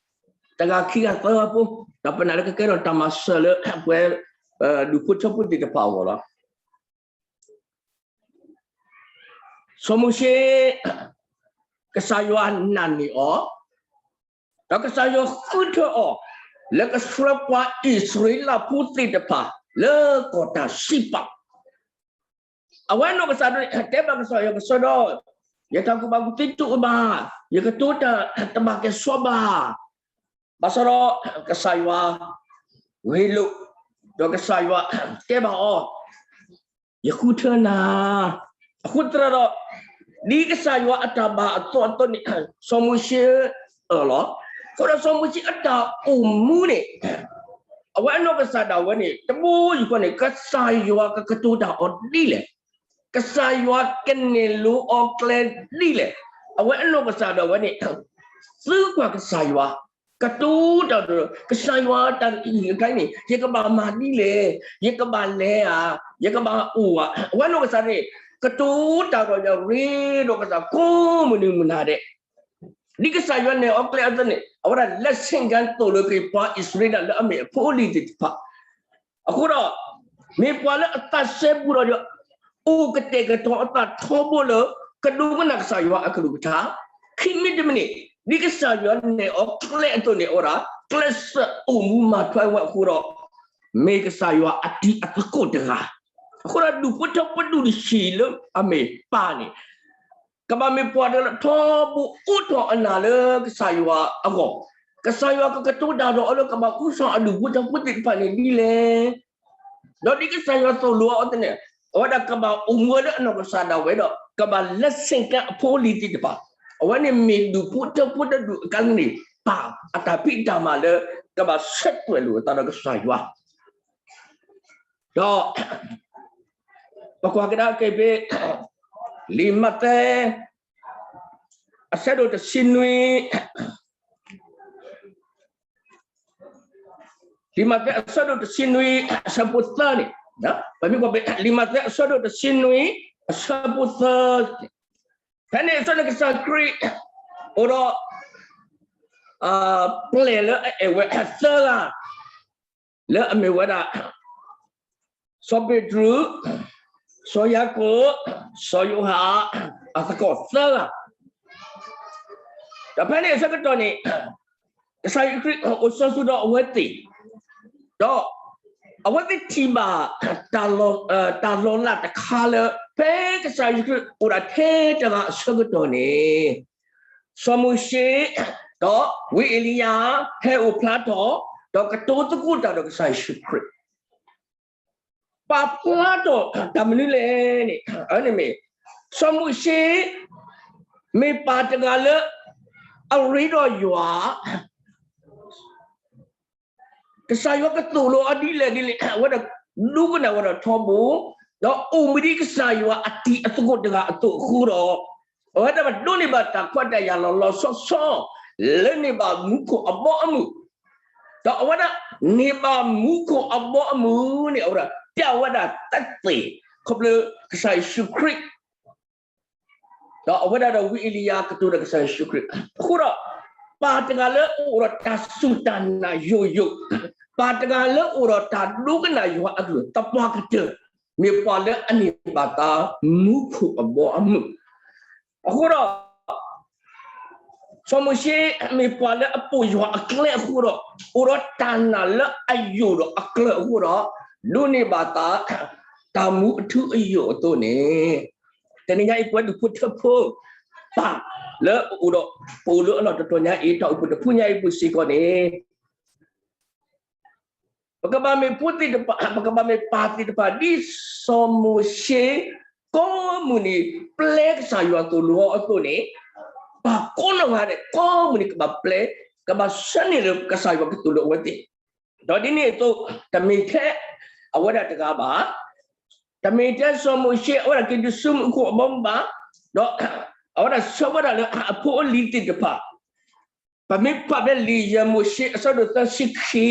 တဂၤခံဂၤသၢဂၤဖိ, ဒီးပနာ်လၢကကဲထီၣ်တၢ်မၤစၢၤလၢပဝဲ ဒူၣ်ဖိထၢဖိသ့ၣ်တဖၣ်အဂီၢ်လီၤ. စီၤမိၤၡ့ ကစၢ်ယွၤနာ်န့ၢ်အီၤ, ဒီးကစၢ်ယွၤဃုထၢအီၤ လၢကဆှၢပှၤအံၣ်စရ့လးဖိသ့ၣ်တဖၣ် လၢကီၢ်တၢ်စံးပာ်, အဝဲနီၢ်ကစၢ်ဒၣ် တဲဘၣ်ကစၢ်ယွၤ ကစၢ်ဒီး ယတၢ်ကူၣ်ဘၣ်ကူၣ်သ့တအိၣ်ဘၣ်, ယကတိၤတၢ်တဘၣ်ကဲစီဘၣ်, ဘၣ်ဆၣ်ဒီး ကစၢ်ယွၤ ဂ့ၤလိာ်, ဒီးကစၢ်ယွၤ တဲဘၣ်အီၤ ယဃုထၢနၤ, အဃိသတးဒီး ဒ်ကစၢ်ယွၤအတၢ်ဘၣ်အသီအသိးန့ၣ် စီၤမိၤၡ့အၢၣ်လီၤ, အဃိဒီးစီၤမိၤၡ့အတၢ်အိၣ်မူန့ၣ် အဝဲအနီၢ်ကစၢ်ဒၣ်ဝဲန့ၣ် တဘိယူၢ်ဃီန့ၣ် ကစၢ်ယွၤကကတိၤတၢ်အီၤဒ်လဲၣ်, ကစၢ်ယွၤကနဲၣ်လိအီၤကျဲဒ်လဲၣ်, အဝဲအနီၢ်ကစၢ်ဒၣ်ဝဲန့ၣ် သုကွၢ်ကစၢ်ယွၤ ကတိၤတၢ်ဒီး ကစၢ်ယွၤတၢ်အံၤအကျါန့ၣ် ယကဘၣ်မၤဒ်လဲၣ်, ယကဘၣ်လဲၤဧါ, ယကဘၣ်အိၣ်ဧါ, အဝဲအနီၢ်ကစၢ်န့ၣ် ကတိၤတၢ်ဒီးယၤရ့ဒီးကစၢ်ကိးမုၢ်နံၤမုၢ်နၤဒဲး ဒ်ကစၢ်ယွၤနဲၣ်အီၤကျဲအသိးန့ၣ် အဝဲဒၣ် လစ့ၣ်ကၣ် သိၣ်လိပှၤအံၣ်စရ့လးလၢအမ့ၢ်အဖိအလံၤသ့ၣ်တဖၣ်, အဃိဒီး မ့ၢ်ပှၤလၢအသးစဲဘူးဒီး အိၣ်ကတဲာ်ကတီၤအသးထီဘိလၢ ကဒိကနၣ်ကစၢ်ယွၤအကလုၢ်ကထါ, ခံမံၤတမံၤန့ၣ် ဒ်ကစၢ်ယွၤနဲၣ်အီၤကျဲအသိးန့ၣ် အဝဲဒၣ် ကျဲးစၢးအိၣ်မူမၤထွဲဝဲအဃိဒီး မ့ၢ်ကစၢ်ယွၤအတံၤအသကိးတဂၤ, အဃိဒီးဒူၣ်ဖိထၢဖိဒူၣ်တဆံးလၢအမ့ၢ်ပၢ်န့ၣ် ကဘၣ်မ့ၢ်ပှၤတဂၤလၢထီဘိအိးထီၣ်အနၢ်လၢကစၢ်ယွၤအဂီၢ်, ကစၢ်ယွၤကကတိၤတၢ်ဒီးအီၤလၢကဘၣ်ကူစီၤအဒူၣ်ဖိထၢဖိသ့ၣ်တဖၣ်န့ၣ်ဒ်လဲၣ်, ဒီးဒ်ကစၢ်ယွၤသိၣ်လိအီၤအသိးန့ၣ် အဝဲဒၣ်ကဘၣ်အိၣ်မူဝဲလၢအနီၢ်ကစၢ်ဒၣ်ဝဲဒီး ကဘၣ်လၢစ့ၣ်ကၣ်အဖိအလံၤသ့ၣ်တဖၣ်, အဝဲန့ၣ်မ့ၢ်ဒူၣ်ဖိထၢဖိတဒူၣ်အကျါန့ၣ် ပၢ်အတၢ်ဖံးတၢ်မၤလၢ ကဘၣ်ဆၢတွဲၣ်လိာ်အသးဒီးကစၢ်ယွၤ ဒီး ပကွၢ်ကဒါက့ၤဖဲ လံာ်မးသဲ အဆၢဒိၣ်တဆံနွံ, လံာ်မးသဲအဆၢဒိၣ်တဆံနွံ အဆၢဖိသၢန့ၣ်, ပမ့ၢ်ကွၢ်ဖဲ လံာ်မးသဲအဆၢဒိၣ်တဆံနွံ အဆၢဖိသၢ, ဖဲန့ၣ်အဆၢန့ၣ်ကစၢ်ခရံာ် အိၣ်ဒီး ပျဲၢ်လၢအအဲၣ်ဝဲသၢဂၤ လၢအမ့ၢ်ဝဲဒၣ် စီၤပ့းတရူး, စီၤယၤကိာ်, စီၤယိၤဟၣ် အသကိးသၢဂၤ, ဒီးဖဲန့ၣ်အဆၢကတီၢ်န့ၣ် ကစၢ်ယ့ၣ်ၡူးခရံာ်အိၣ်စီၤစုၤဒီးအဝဲသ့ၣ်, ဒီးအဝဲသ့ၣ်ထံၣ်ဘၣ် တၢ်လီၤလးတခါလၢ ဖဲကစၢ်ယ့ၣ်ၡူးခရံာ်အိၣ်ဒၣ်ထဲတဂၤအဆၢကတီၢ်န့ၣ် စီၤမိၤၡ့ ဒီးဝံအ့လံယၤ ဟဲအိၣ်ဖျါထီၣ် ဒီးကတိၤသကိးတၢ်ဒီးကစၢ်ယ့ၣ်ၡူးခရံာ် ပာ်ဖျါထီၣ်တၢ်မနုၤလဲၣ်န့ၣ် မ့ၢ် စီၤမိၤၡ့ မ့ၢ်ပၢ်တဂၤလၢ အရ့ဒီးယွၤ ကစၢ်ယွၤကသိၣ်လိအီၤဒ်လဲၣ်ဒ်လဲၣ် အဝဲဒၣ်ဒိကနၣ်ဝဲဒီးထီဘိ, ဒီးအိၣ်မူဒ်ကစၢ်ယွၤအတံၤအသကိးတဂၤအသိးအဃိဒီး, အဝဲဒၣ်ဒိးန့ၢ်ဘၣ်တၢ်ခွဲးတၢ်ယာ်လီၤလီၤဆီဆီ လၢန့ၢ်ဘၣ်မူခိၣ်အဘီအမုၢ်, ဒီးအဝဲဒၣ်န့ၢ်ဘၣ်မူခိၣ်အဘီအမုၢ်န့ၣ် အဝဲဒၣ်ပျဲဝဲဒၣ်တၢ်သ့ၣ် ခီဖျိကစၢ်ယ့ၣ်ၡူးခရံာ် ဒီးအဝဲဒၣ်ဒီးဝံအ့လံယၤကတိၤဒီးကစၢ်ယ့ၣ်ၡူးခရံာ်, အဃိဒီး ပၢ်တဂၤလၢအအိၣ်ဒီးတၢ်စူၢ်တၢ်နာ်ယိာ်ယိာ်, ပၢ်တဂၤလၢအအိၣ်ဒီးတၢ်ဒိကနၣ်ယွၤအကလုၢ်သပှၢ်ကတၢၢ်, မ့ၢ်ပှၤလၢအန့ၢ်ဘၣ်တၢ်မူခိၣ်အဘီအမုၢ်, အဃိဒီး စီၤမိၤၡ့မ့ၢ်ပှၤလၢအပိာ်ယွၤအကျဲအဃိဒီး, အိၣ်ဒီးတၢ်နာ်လၢအယိာ်ဒီးအကျၢၤအဃိဒီး, ဒိးန့ၢ်ဘၣ်တၢ် တၢ်မူအထူအယိာ်အသိးန့ၣ်, တနံၤညါအံၤပဝဲဒၣ်ဖိထၢဖိ ပၢ်လၢအအိၣ်ဒီး ပအိၣ်လၢအလီၢ်တတီၤညါအံၤ တၢ်အိၣ်ဖှိၣ်တဖုညါအံၤပူၤစ့ၢ်ကီးန့ၣ် ပကဘၣ်မ့ၢ်ဖိသ့ၣ်တဖၣ်, ပကဘၣ်မ့ၢ်ပၢ်သ့ၣ်တဖၣ် ဒ်စီၤမိၤၡ့ ကိးမုၢ်နံၤ ပျဲကစၢ်ယွၤသိၣ်လိအီၤအသိးန့ၣ်, ပၢ်ကိးနီၢ်ဂၤဒဲး ကိးမုၢ်နံၤကဘၣ်ပျဲ, ကဘၣ်ဆၢန့ၢ်လၢကစၢ်ယွၤကသိၣ်လိအဝဲသ့ၣ်, ဒီးဒ်န့ၣ်အသိး တမ့ၢ်ထဲအဝဲဒၣ်တဂၤဘၣ်, တမ့ၢ်ထဲစီၤမိၤၡ့ အဝဲဒၣ်က့ၤဒုးဆူမူခိၣ်အဘီအမုၢ်ဘၣ်, ဒီးအဝဲဒၣ်ဆှၢဝဲဒၣ်လၢအဖိအလံၤသ့ၣ်တဖၣ် ပမ့ၢ်ဖးဖဲလံာ်ယဲၢ်မိၤၡ့အဆၢဒိၣ်သၢဆံခံ,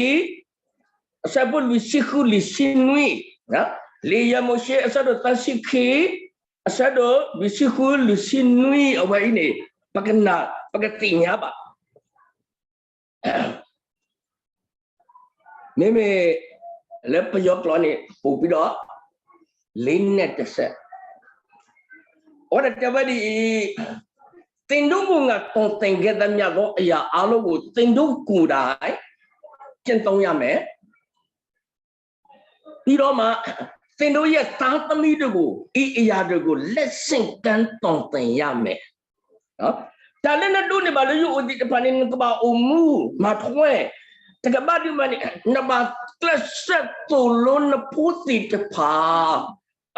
အဆၢဖိလွံၢ်ဆံဃုလွံၢ်ဆံနွံ, လံာ်ယဲၢ်မိၤၡ့အဆၢဒိၣ်သၢဆံခံ, အဆၢဒိၣ်လွံၢ်ဆံဃုလွံၢ်ဆံနွံ အဝဲအံၤန့ၣ် ပကနၣ် ပကသ့ၣ်ညါဘၣ် မ့မ့ၢ် လၢပယီၤကျိာ်န့ၣ် ပူၤကွံာ်ဒီး လံာ်နဲၣ်တစဲး, အဝဲဒၣ်တဲဝဲဒ်အံၤ, သင်တို့ကို ငါသွန်သင်ခဲ့သမျှသောအရာအားလုံးကို သင်တို့ကိုယ်တိုင် ကျင့်သုံးရမယ်. ပြီးတော့မှ သင်တို့ရဲ့သားသမီးတို့ကို ဤအရာတွေကို လက်ဆင့်ကမ်းသွန်သင်ရမယ်. တၢ်လၢနဒိးန့ၢ်ဘၣ်လၢယအိၣ်သ့ၣ်တဖၣ်န့ၣ် နကဘၣ်အိၣ်မူမၤထွဲ, တကဘၣ်ဒုးမၤန့ၣ် နဘၣ်ကျဲးစၢးသိၣ်လိနဖိသ့ၣ်တဖၣ်,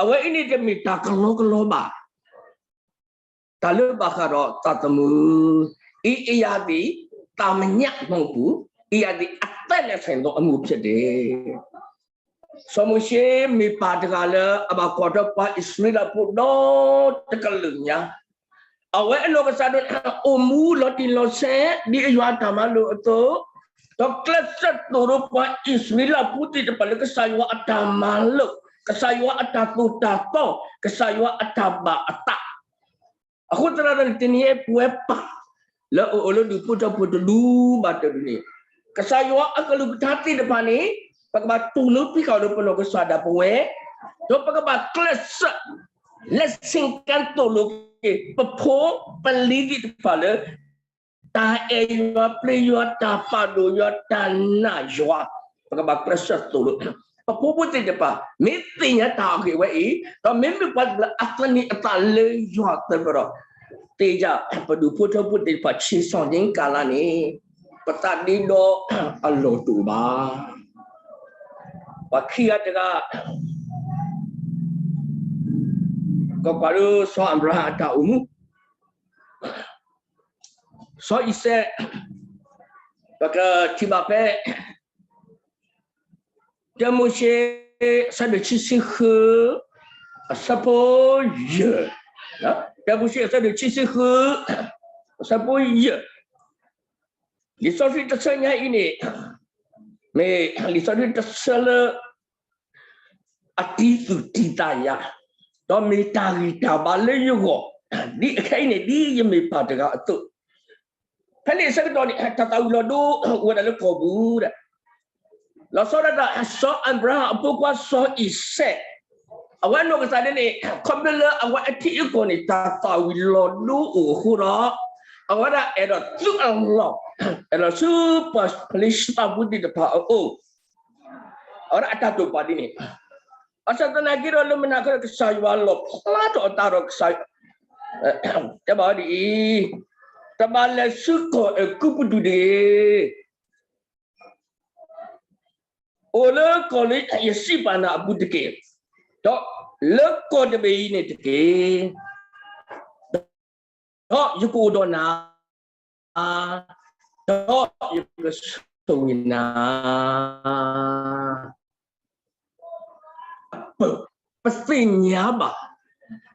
အဝဲအံၤန့ၣ်တမ့ၢ်တၢ်ကလီကလီဘၣ်. တၢ်လၢဘၣ်ဃးဒီးသးသမူ, အံၤအရာသည် သာမည မဟုတ်ဘူး, အံၤအရာသည် အသ့ၣ်လဲၣ်ဆဲးသိးအမူးဖျဲးဒဲး စီၤမိၤၡ့မ့ၢ်ပၢ်တဂၤလၢအဘၣ်ကွၢ်ထွဲပှၤအံၣ်စရ့လးဖိဒီတကလုာ်ညါ, အဝဲအနီၢ်ကစၢ်ဒၣ် အိၣ်မူလီၤတံၢ်လီၤဆဲး ဒ်အယွၤအတၢ်မၤလိာ်အသိး, ဒီးကျဲးစၢးသိၣ်လိပှၤအံၣ်စရ့လးဖိသ့ၣ်တဖၣ်လၢကစၢ်ယွၤအတၢ်မၤလိာ်, ကစၢ်ယွၤအတၢ်သိၣ်တၢ်သီ, ကစၢ်ယွၤအတၢ်ဘၣ်အသး အဃိသတးဒီးန့ၣ် တနံၤအံၤပဝဲပၢ်လၢအအိၣ်လၢဒူၣ်ဖိထၢဖိတဒူဘၣ်တဒူန့ၣ်, ကစၢ်ယွၤအကလုၢ်ကထါသ့ၣ်တဖၣ်န့ၣ် ပကဘၣ်တူၢ်လိာ်သံကွၢ်လၢပနီၢ်ကစၢ်ဒၣ်ပဝဲ, ဒီးပကဘၣ်ကျဲးစၢး လၢဆ့ကၤသိၣ်လိက့ၤ ပဖိပလံၤသ့ၣ်တဖၣ်လၢ တၢ်အဲၣ်ယွၤပျံၤယွၤ တၢ်ပာ်ဒိၣ်ယွၤ တၢ်နာ်ယွၤ, ပကဘၣ်ကျဲးစၢးသိၣ်လိ ပဖိဖိသ့ၣ်တဖၣ် မ့ၢ်သ့ၣ်ညါတၢ်အဂ့ၢ်ဝဲအံၤ, ဒီးမ့မ့ၢ်ပှၤလၢအသန့ၤအသးလၢယွၤသၢဖျၢၣ်ဒီး, သ့ၣ်ညါ ပဒူၣ်ဖိထၢဖိသ့ၣ်တဖၣ် ဆံးစီၣ်က့ၤကလါန့ၣ် ပသးဒ့ဒီအလီၢ်တအိၣ်ဘၣ်. ပှၤခံဂၤတဂၤ ကကွၢ်လၢစီၤအၤဘြၤဟၣ်အတၢ်အိၣ်မူ စီၤအံၤစဲး, ပကထံၣ်ဘၣ်ဖဲ တၢမိၤၡ့ အဆၢဒိၣ်ခံဆံဃု အဆၢဖိယဲၢ်, တၢမိၤၡ့ အဆၢဒိၣ်ခံဆံဃု အဆၢဖိယဲၢ်, လံာ်စီဆှံတဆၢညါအံၤန့ၣ် မ့ၢ်လံာ်စီဆှံတဆၢလၢ အတံၤသူၣ်တံၤသးယၤ, ဒီးမ့ၢ်တၢ်ဂံၢ်တၢ်ဘါလၢယဂီၢ်, ဒ်အခဲအံၤန့ၣ် ဒ်ယမ့ၢ်ပၢ်တဂၤအသိး, ဖဲန့ၣ်အဆၢကတီၢ်န့ၣ် တၢ်သၣ်ဝံၤလီၤဒိအိၣ်ဝဲဒၣ်လၢကီၢ်ပူၤဒီး, လီၤဆီဒၣ်တၢ် စီၤအၤဘြၤဟၣ်အဖိခွါစီၤအံၤစဲး, အဝဲအနီၢ်ကစၢ်ဒၣ်န့ၣ် ခီဖျိလၢအဝဲအထံအကီၢ်န့ၣ် တၢ်သၣ်ဝံၤလီၤဒိအိၣ်အဃိဒီး, အဝဲဒၣ်အဲၣ်ဒိးသုးအလီၢ်, အဲၣ်ဒိးဆူပှၤဖလံၡသးဖိသ့ၣ်တဖၣ်အအိၣ်, အဝဲဒၣ်အတၢ်တိာ်ပာ်ဒ်န့ၣ်, ဘၣ်ဆၣ်သနာ်က့ဒီးလၢမုၢ်နၤခီဒီး ကစၢ်ယွၤလီၣ်ဖျါထီၣ်အသးဒီးကစၢ်, တဲဘၣ်ဝဲဒ်အံၤ, တဘၣ်လဲၤဆူကီၢ်အဲၤကူပတူးတဂ့ၤ, အိၣ်လၢကီၢ်လၢယစံးပာ်နၤအပူၤတက့ၢ်, ဒီးလၢကီၢ်တဘ့ၣ်အံၤန့ၣ်တက့ၢ်. ဒီးယကအိၣ်ဒီးနၤ, ဒီးယကဆိၣ်ဂ့ၤနၤ. ပသ့ၣ်ညါဘၣ်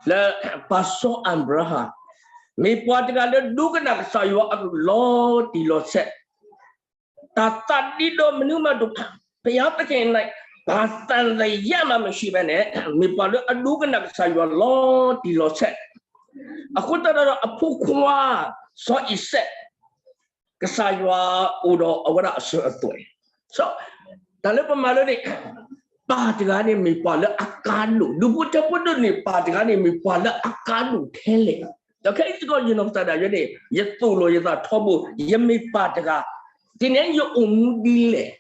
လၢပၢ်စီၤအၤဘြၤဟၣ် မ့ၢ်ပှၤတဂၤလၢဒိကနၣ်ကစၢ်ယွၤအကလုၢ်လီၤတံၢ်လီၤဆဲး, တၢ်သးဒ့ဒီမနုၤမးတအိၣ်, ဘုရားသခင် ပှၤသံသယမးမရှိဘဲန့ၣ် မ့ၢ်ပှၤလၢအဒိကနၣ်ကစၢ်ယွၤလီၤတံၢ်လီၤဆဲး, အဃိသတးဒီးအဖိခွါ စီၤအံၤစဲး ကစၢ်ယွၤအိၣ်ဒီးအဝဲဒၣ်အစၢၤအသွဲၣ်, တၢ်လၢပမၤလၢန့ၣ် ပၢ်တဂၤန့ၣ်မ့ၢ်ပှၤလၢအကါဒိၣ်, ဒူၣ်ဖိထၢဖိဒိၣ်န့ၣ် ပၢ်တဂၤန့ၣ်မ့ၢ်ပှၤလၢအကါဒိၣ်ထဲလဲၣ်, ဒီးခဲအံၤစ့ၢ်ကီးယနီၢ်ကစၢ်ဒၣ်ယဲန့ၣ် ယသိၣ်လိယသးထီဘိ ယမ့ၢ်ပၢ်တဂၤ, ဒ်န့ၣ်ယအိၣ်မူဒ်လဲၣ်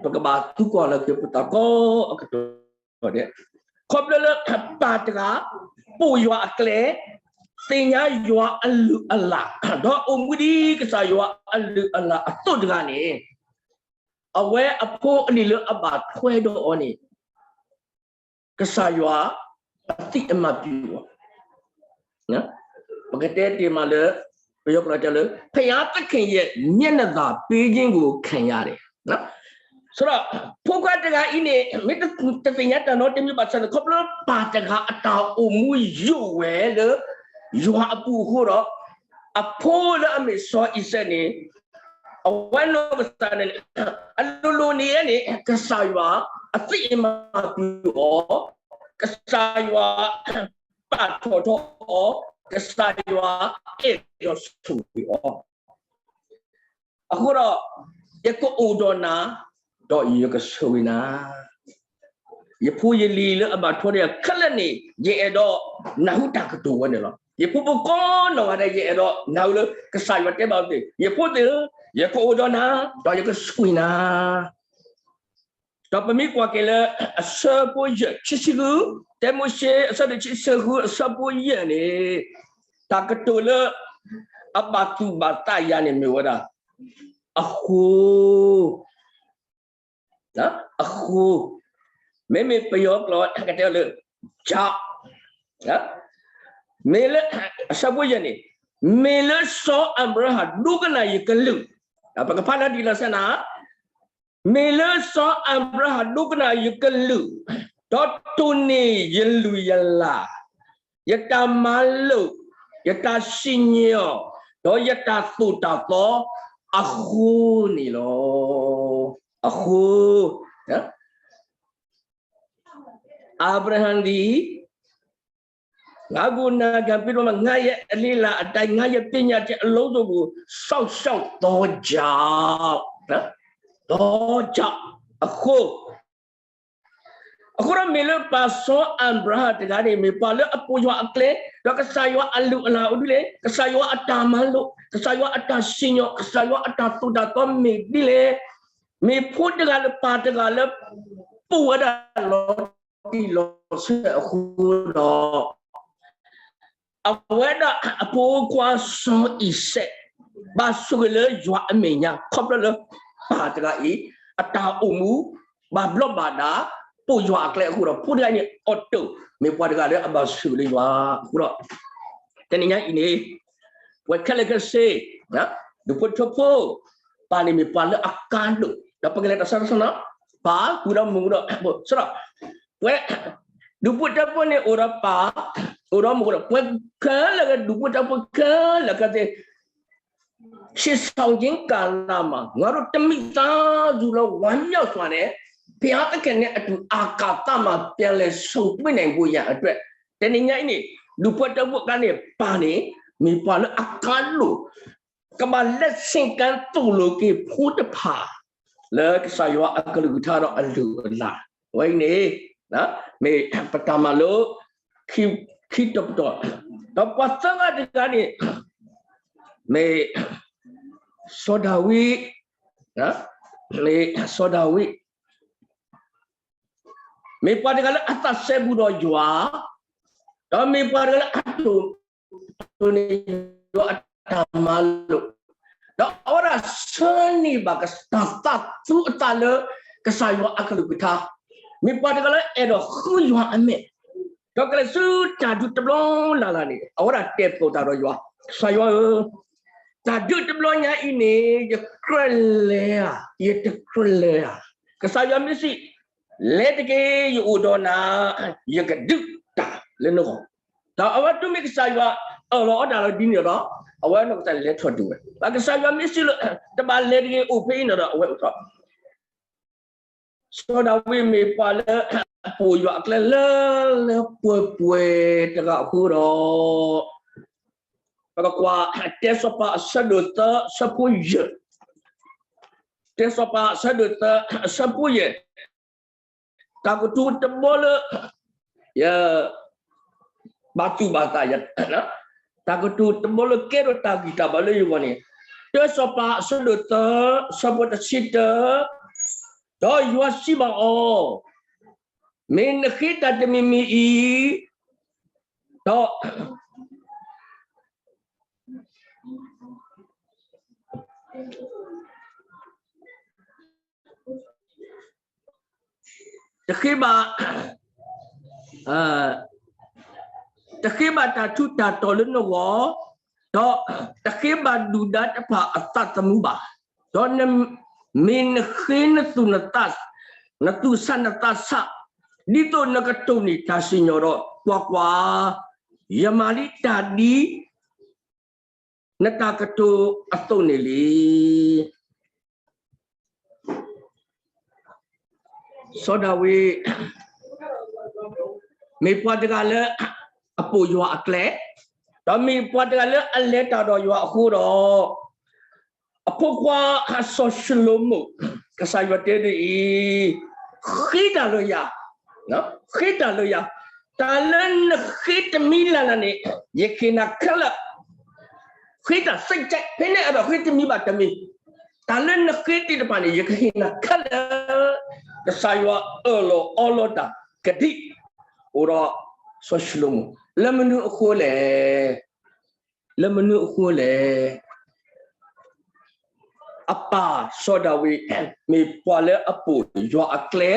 ပကဘၣ်သံကွၢ်လီၤက့ၤပသးကိးအကတီၢ်ဒဲး, ခီဖျိလၢပၢ်တဂၤ ပိာ်ယွၤအကျဲ, သ့ၣ်ညါယွၤအလုၢ်အလၢ်, ဒီးအိၣ်မူဒ်ကစၢ်ယွၤအလုၢ်အလၢ်အသိးတဂၤန့ၣ်, အဝဲအဖိအလံၤလၢအဘၣ်ထွဲဒီးအီၤန့ၣ် ကစၢ်ယွၤ အသိအမၤပူၤအီၤ, ပကတဲတ့ၢ်မးလၢ ပယီၤကျိာ်တဲလၢ ဘုရားသခင်ရဲ့ မျက်နှာသာပေးခြင်းကို ခံရတယ်. ဆိုတော့ ဖိခွါတဂၤအံၤန့ၣ် မ့ၢ်တသ့ၣ်ညါတၢ်နီတမံၤဘၣ်ဆၣ်န့ၣ် ခီဖျိပၢ်တဂၤအတၢ်အိၣ်မူယိာ်ဝဲလၢ ယွၤအပူၤအဃိဒီး အဖိလၢအမ့ၢ်စီၤအံၤစဲးန့ၣ် အဝဲနီၢ်ကစၢ်န့ၣ် အလိၤလိၤန့ၣ်န့ၣ် ကစၢ်ယွၤအသိအမၤပူၤအီၤ, ကစၢ်ယွၤပာ်ထီၣ်ထီအီၤ, ကစၢ်ယွၤအဲၣ်ဒိးဆိၣ်ဂ့ၤအီၤ, အဃိဒီး ယကအိၣ်ဒီးနၤ, ဒီးယကဆိၣ်ဂ့ၤနၤ ယဖိယလံၤလၢအဘၣ်ထွဲဒီးယၤခဲလၢာ်န့ၣ် ယအဲၣ်ဒိးနၢ်ဟူတၢ်ကတိၤဝဲန့ၣ်လီၤ. ယဖိဖိကိးနီၢ်ဂၤဒဲး ယအဲၣ်ဒိးနၢ်ဟူလၢကစၢ်ယွၤတဲဘၣ်အီၤသ့ၣ်, ယဖိသ့ၣ်ဧၢ, ယကအိၣ်ဒီးနၤ, ဒီးယကဆိၣ်ဂ့ၤနၤ. ဒီးပမ့ၢ်ကွၢ်က့ၤလၢအဆၢဖိယဲၢ် ခံဆံဃု, တၢမိၤၡ့ အဆၢဒိၣ်ခံဆံဃု အဆၢဖိယဲၢ်န့ၣ်, တၢ်ကတိၤလၢ အဘၣ်သူၣ်ဘၣ်သးယၤန့ၣ်မ့ၢ်ဝဲဒၣ် အဃိ အဃိ, မ့မ့ၢ်ပယီၤကျိာ်ကတဲလၢ ကြောင့်, မ့ၢ်လၢ အဆၢဖိယဲၢ်န့ၣ်, မ့ၢ်လၢစီၤအၤဘြၤဟၣ်ဒိကနၣ်ယကလုၢ် ပကဖးလၢဒ်လီၤဆဲနၤ, မ့ၢ်လၢစီၤအၤဘြၤဟၣ်ဒိကနၣ်ယကလုၢ်, ဒီးတိၢ်န့ၢ်ယလုၢ်ယလၢ်, ယတၢ်မၤလိာ်, ယတၢ်စံၣ်ညီၣ်, ဒီးယတၢ်သိၣ်တၢ်သီအဃိန့ၣ်လီၤ. အဃိ, အၤဘြၤဟၣ်ဒ် ငါ့ကိုနာခံပြီးတော့မှ ငါ့ရဲ့အလေ့လာအတိုင်း ငါ့ရဲ့ပညာချက်အလုံးစုံကို စောင့်ရှောက်သောကြောင့် သောကြောင့် အဃိ, အဃိဒီးမ့ၢ်လၢပၢ်စီၤအၤဘြၤဟၣ်တဂၤန့ၣ် မ့ၢ်ပှၤလၢအပိာ်ယွၤအကျဲ, ဒီးကစၢ်ယွၤအလုၢ်အလၢ်အိၣ်ဒ်လဲၣ်, ကစၢ်ယွၤအတၢ်မၤလိာ်, ကစၢ်ယွၤအတၢ်စံၣ်ညီၣ်, ကစၢ်ယွၤအတၢ်သိၣ်တၢ်သီမ့ၢ်ဒ်လဲၣ်, မ့ၢ်ဖိတဂၤလၢပၢ်တဂၤလၢ ပိာ်ဝဲဒၣ်လီၤတံၢ်လီၤဆဲးအဃိဒီး အဝဲဒၣ်အဖိခွါစီၤအံၤစဲး ဘၣ်ဆိၣ်ဂ့ၤလၢယွၤအမဲာ်ညါ ခီဖျိလၢပၢ်တဂၤအံၤ အတၢ်အိၣ်မူ ဘၣ်ဘျီးဘၣ်ဒါ ပိာ်ယွၤအကျဲအဃိဒီး ဖိတဂၤန့ၣ် အီၣ်တၢ် မ့ၢ်ပှၤတဂၤလၢအဘၣ်ဆိၣ်ဂ့ၤလၢယွၤအဃိဒီး တနံၤညါအံၤန့ၣ် ပဝဲခဲလၢာ်ခဲဆ့ ဒူၣ်ဖိထၢဖိ ပၢ်န့ၣ်မ့ၢ်ပှၤလၢအကါဒိၣ် ဒီးပကလဲၤတၢ်ဆၢတၢ်ဆၢနီၤ ပၢ်ဃုာ်ဒီးမုၢ်ဒီး ဆၢဒီး ပဝဲ ဒူၣ်ဖိထၢဖိန့ၣ်အိၣ်ဒီးပၢ် အိၣ်ဒီးမုၢ်ဒီး ပဝဲခဲလၢာ်ခဲဆ့ ဒူၣ်ဖိထၢဖိခဲလၢာ်ခဲဆ့ ခြေဆောင်ခြင်းကာလမှာ ငါတို့တမိသားစုလုံးဝမ်းမြောက်စွာနဲ့ ဘုရားသခင်နဲ့အတူ အာကာသမှာ ပြန်လည်ဆုံတွေ့နိုင်ဖို့ရန်အတွက် တနံၤညါအံၤန့ၣ် ဒူၣ်ဖိထၢဖိအကျါန့ၣ် ပၢ်န့ၣ် မ့ၢ်ပှၤလၢအကါဒိၣ် ကဘၣ်လဲၤဆ့ၣ်ကၣ်သိၣ်လိက့ၤဖိတဖၣ် လၢကစၢ်ယွၤအကလုၢ်ကထါဒီးအလုၢ်အလၢ် အဝဲအံၤန့ၣ် မ့ၢ်ပတၢ်မၤလိ ခံတီၤပတီၢ် ဒီးပှၤသၢဂၤတဂၤန့ၣ် မ့ၢ် စီၤဒၤဝံး မ့ၢ်စီၤဒၤဝံး မ့ၢ်ပှၤတဂၤလၢအသးစဲဘူးဒီးယွၤ ဒီးမ့ၢ်ပှၤတဂၤလၢအတိၢ် တိၢ်န့ၢ်ယွၤအတၢ်မၤလိာ် ဒီးအဝဲဒၣ်ဆၢန့ၢ်ဘၣ်တၢ်သးသူအသးလၢ ကစၢ်ယွၤအကလုၢ်ကထါ မ့ၢ်ပှၤတဂၤလၢအဲၣ်ဒိးဃုယွၤအမဲာ် ဒီးကလဲၤဆူတၢ်ဒုးတဘျီလၢ်လၢ်န့ၣ် အဝဲဒၣ်တဲာ်ဖျိးတၢ်ဒီးယွၤ ကစၢ်ယွၤဧၢ တၢ်ဒုးတဘျီညါအံၤန့ၣ် ယကြၢးလဲၤဧါ ယတကြၢးလဲၤဧါ ကစၢ်ယွၤမ့ၢ်စံး လဲၤတက့ၢ် ယအိၣ်ဒီးနၤ ယကဒုးတၢ်လၢနဂီၢ် ဒီးအဝဲတုၤမ့ၢ်ကစၢ်ယွၤအၢၣ်လီၤအီလီၤတၢ်လီၤဒ်န့ၣ်ဒီး အဝဲနီၢ်ကစၢ်လဲၤထီၣ်ဒုးဝဲ ကစၢ်ယွၤမ့ၢ်စံးလၢ တဘၣ်လဲၤတဂ့ၤ အိၣ်ဖဲအံၤန့ၣ်ဒီး အဝဲအိၣ်ထီၣ် စီၤဒၤဝံးမ့ၢ်ပှၤလၢ အပိာ်ယွၤအကျဲလၢလၢပှဲၤပှဲၤတဂၤအဃိဒီး ပကကွၢ် တဲစီၤပၤအဆၢဒိၣ်သၢ အဆၢဖိယဲၢ် တဲစီၤပၤအဆၢဒိၣ်သၢ အဆၢဖိယဲၢ် တၢ်ကတိၤတဘီလၢ ယ ဘၣ်သူၣ်ဘၣ်သး တၢ်ကတိၤတဘီလၢကဲထီၣ်တၢ်ဂံၢ်တၢ်ဘါလၢယဂီၢ်န့ၣ် တဲစီၤပၤအဆၢဒိၣ်သၢ အဆၢဖိတဆံတၢ ဒီးယွၤစံးဘၣ်အီၤ, မ့ၢ်နဃ့တၢ်တမံၤမံၤအံၤ ဒီး တဃ့ဘၣ် တဃ့ဘၣ်တၢ်ထူးတၢ်တီၤလၢနဂီၢ်, ဒီးတဃ့ဘၣ်ဒုၣ်ဒါတဖၣ်အသးသမူဘၣ်. ဒီးမ့ၢ်နဃ့နသူၣ်နသး, နသူၣ်ဆးနသးဆး, ဒ်သိးနကတိၢ်န့ၢ်တၢ်စံၣ်ညီၣ်ဒီး, ကွၢ်ကွၢ်, ယမၤလံတၢ်ဒ် နတၢ်ကတိၤအသိးန့ၣ်လံ. စီၤဒၤဝံး မ့ၢ်ပှၤတဂၤလၢအပိာ်ယွၤအကျဲ, ဒီးမ့ၢ်ပှၤတဂၤလၢအလဲၤတၢ်ဒီးယွၤအဃိဒီး, အဖိခွါစီၤၡလိၤမိၣ်, ကစၢ်ယွၤတဲဒ်အံၤ, ဃ့တၢ်လၢယၤ, ဃ့တၢ်လၢယၤ, တၢ်လၢနဃ့တမံၤလၢ်လၢ်န့ၣ် ယကဟ့ၣ်နၤခဲလၢာ် ဃ့တၢ်စ့ၢ်ကီး ဖဲန့ၣ်အဒီးဃ့တမံၤဘၣ်တမံၤ, တၢ်လၢနဃ့သ့ၣ်တဖၣ်န့ၣ် ယကဟ့ၣ်နၤခဲလၢာ်. ကစၢ်ယွၤအၢၣ်လီၤအီလီၤတၢ်ကဒံး အိၣ်ဒီးစီၤၡလိၤမိၣ် လၢမနုၤအဃိလဲၣ်. လၢမနုၤအဃိလဲၣ်. အပၢ်စီၤဒၤဝံး မ့ၢ်ပှၤလၢအပိာ်ယွၤအကျဲ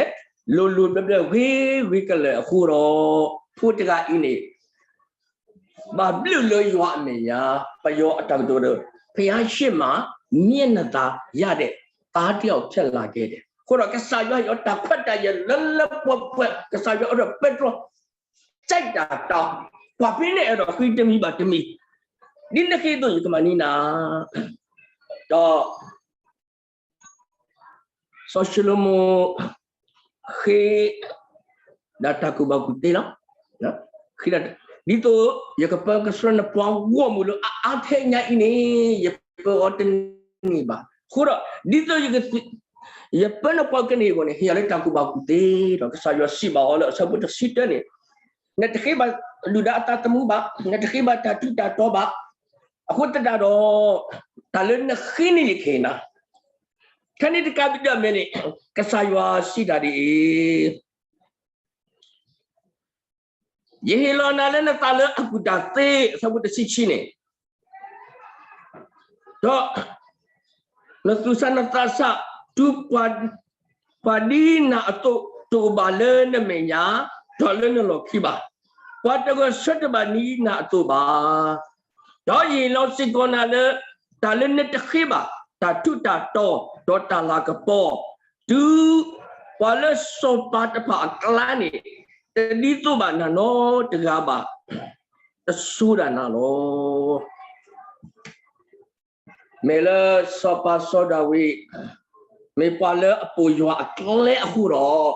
လိၤလိၤဘျၢဘျၢဂ့ၤဂ့ၤကလဲာ်အဃိဒီး, ဖိတဂၤအံၤန့ၣ် ဘၣ်ဘျုးလၢယွၤအမဲာ်ညါ, ပယီၤအတၢ်ကတိၤဒီး ဘုရားရှေ့မှာ မျက်နှာသာရတဲ့ သားတစ်ယောက်ဖြစ်လာခဲ့တယ်. အဃိဒီးကစၢ်ယွၤဟ့ၣ်အီၤတၢ်ခွဲးတၢ်ယာ်လၢလၢပှဲၤပှဲၤ, ကစၢ်ယွၤအိၣ်ဒီးပဲတြီ ကြိုက်တၢ်တၢ်, ပှၤဖဲန့ၣ်အဲၣ်ဒိးဃ့တမံၤဘၣ်တမံၤ, ဒ်နဃ့အသိးယကမၤန့ၢ်နၤ, ဒီး စီၤၡလိၤမိၣ် ဃ့ ဒၣ်တၢ်ကူၣ်ဘၣ်ကူၣ်သ့လီၤ. ဃ့ဒၣ်, ဒ်သိးယကပၢနပှၤဂီၢ်မုၢ်လၢအအါထဲညါအံၤန့ၣ် ယပၢအီၤတန့ၢ်ဘၣ်. အဃိဒီး ဒ်သိးယက ယပၢနပှၤကန့ၢ်အဂီၢ်န့ၣ် ဟ့ၣ်ယၤလၢတၢ်ကူၣ်ဘၣ်ကူၣ်သ့ဒီး ကစၢ်ယွၤစံးဘၣ်အီၤလၢအဆၢဖိတဆံတၢန့ၣ်, နတဃ့ဘၣ်ဒုၣ်ဒါအသးသမူဘၣ်, နတဃ့ဘၣ်တၢ်ထူးတၢ်တီၤဘၣ်. အဃိသတးဒီး တၢ်လၢနဃ့န့ၣ်ယကဟ့ၣ်နၤ, ခဲန့ၣ်တကးဘၣ်ဒီးအမဲာ်န့ၣ် ကစၢ်ယွၤစံးတၢ်ဒ်အံၤ, ယဟ့ၣ်လီၤနၤလၢနသးလၢအကူၣ်တၢ်သ့, အဆၢဖိတဆံခံန့ၣ်, ဒီး နသူၣ်ဆးနသးဆးတုၤ ပှၤဒ်နၤအသိးတအိၣ်ဘၣ်လၢနမဲာ်ညါ, ဒီးလၢနလီၢ်ခံဘၣ်, ပှၤတဂၤဆၢတဘၣ်ဒ်နၤအသိးဘၣ်. ဒီးယဟ့ၣ်လီၤစ့ၢ်ကီးနၤလၢ တၢ်လၢနတဃ့ဘၣ်, တၢ်ထူးတၢ်တီၤ, ဒီးတၢ်လၤကပီၤ, တုၤ ပှၤလၢစီၤပၤတဖၣ်အကျါန့ၣ် တဒ်သိးဘၣ်နၤနီတဂၤဘၣ်, တစိၤဒၣ်နၤလီၤ. မ့ၢ်လၢစီၤပၤစီၤဒၤဝံး မ့ၢ်ပှၤလၢအပိာ်ယွၤအကျဲအဃိဒီး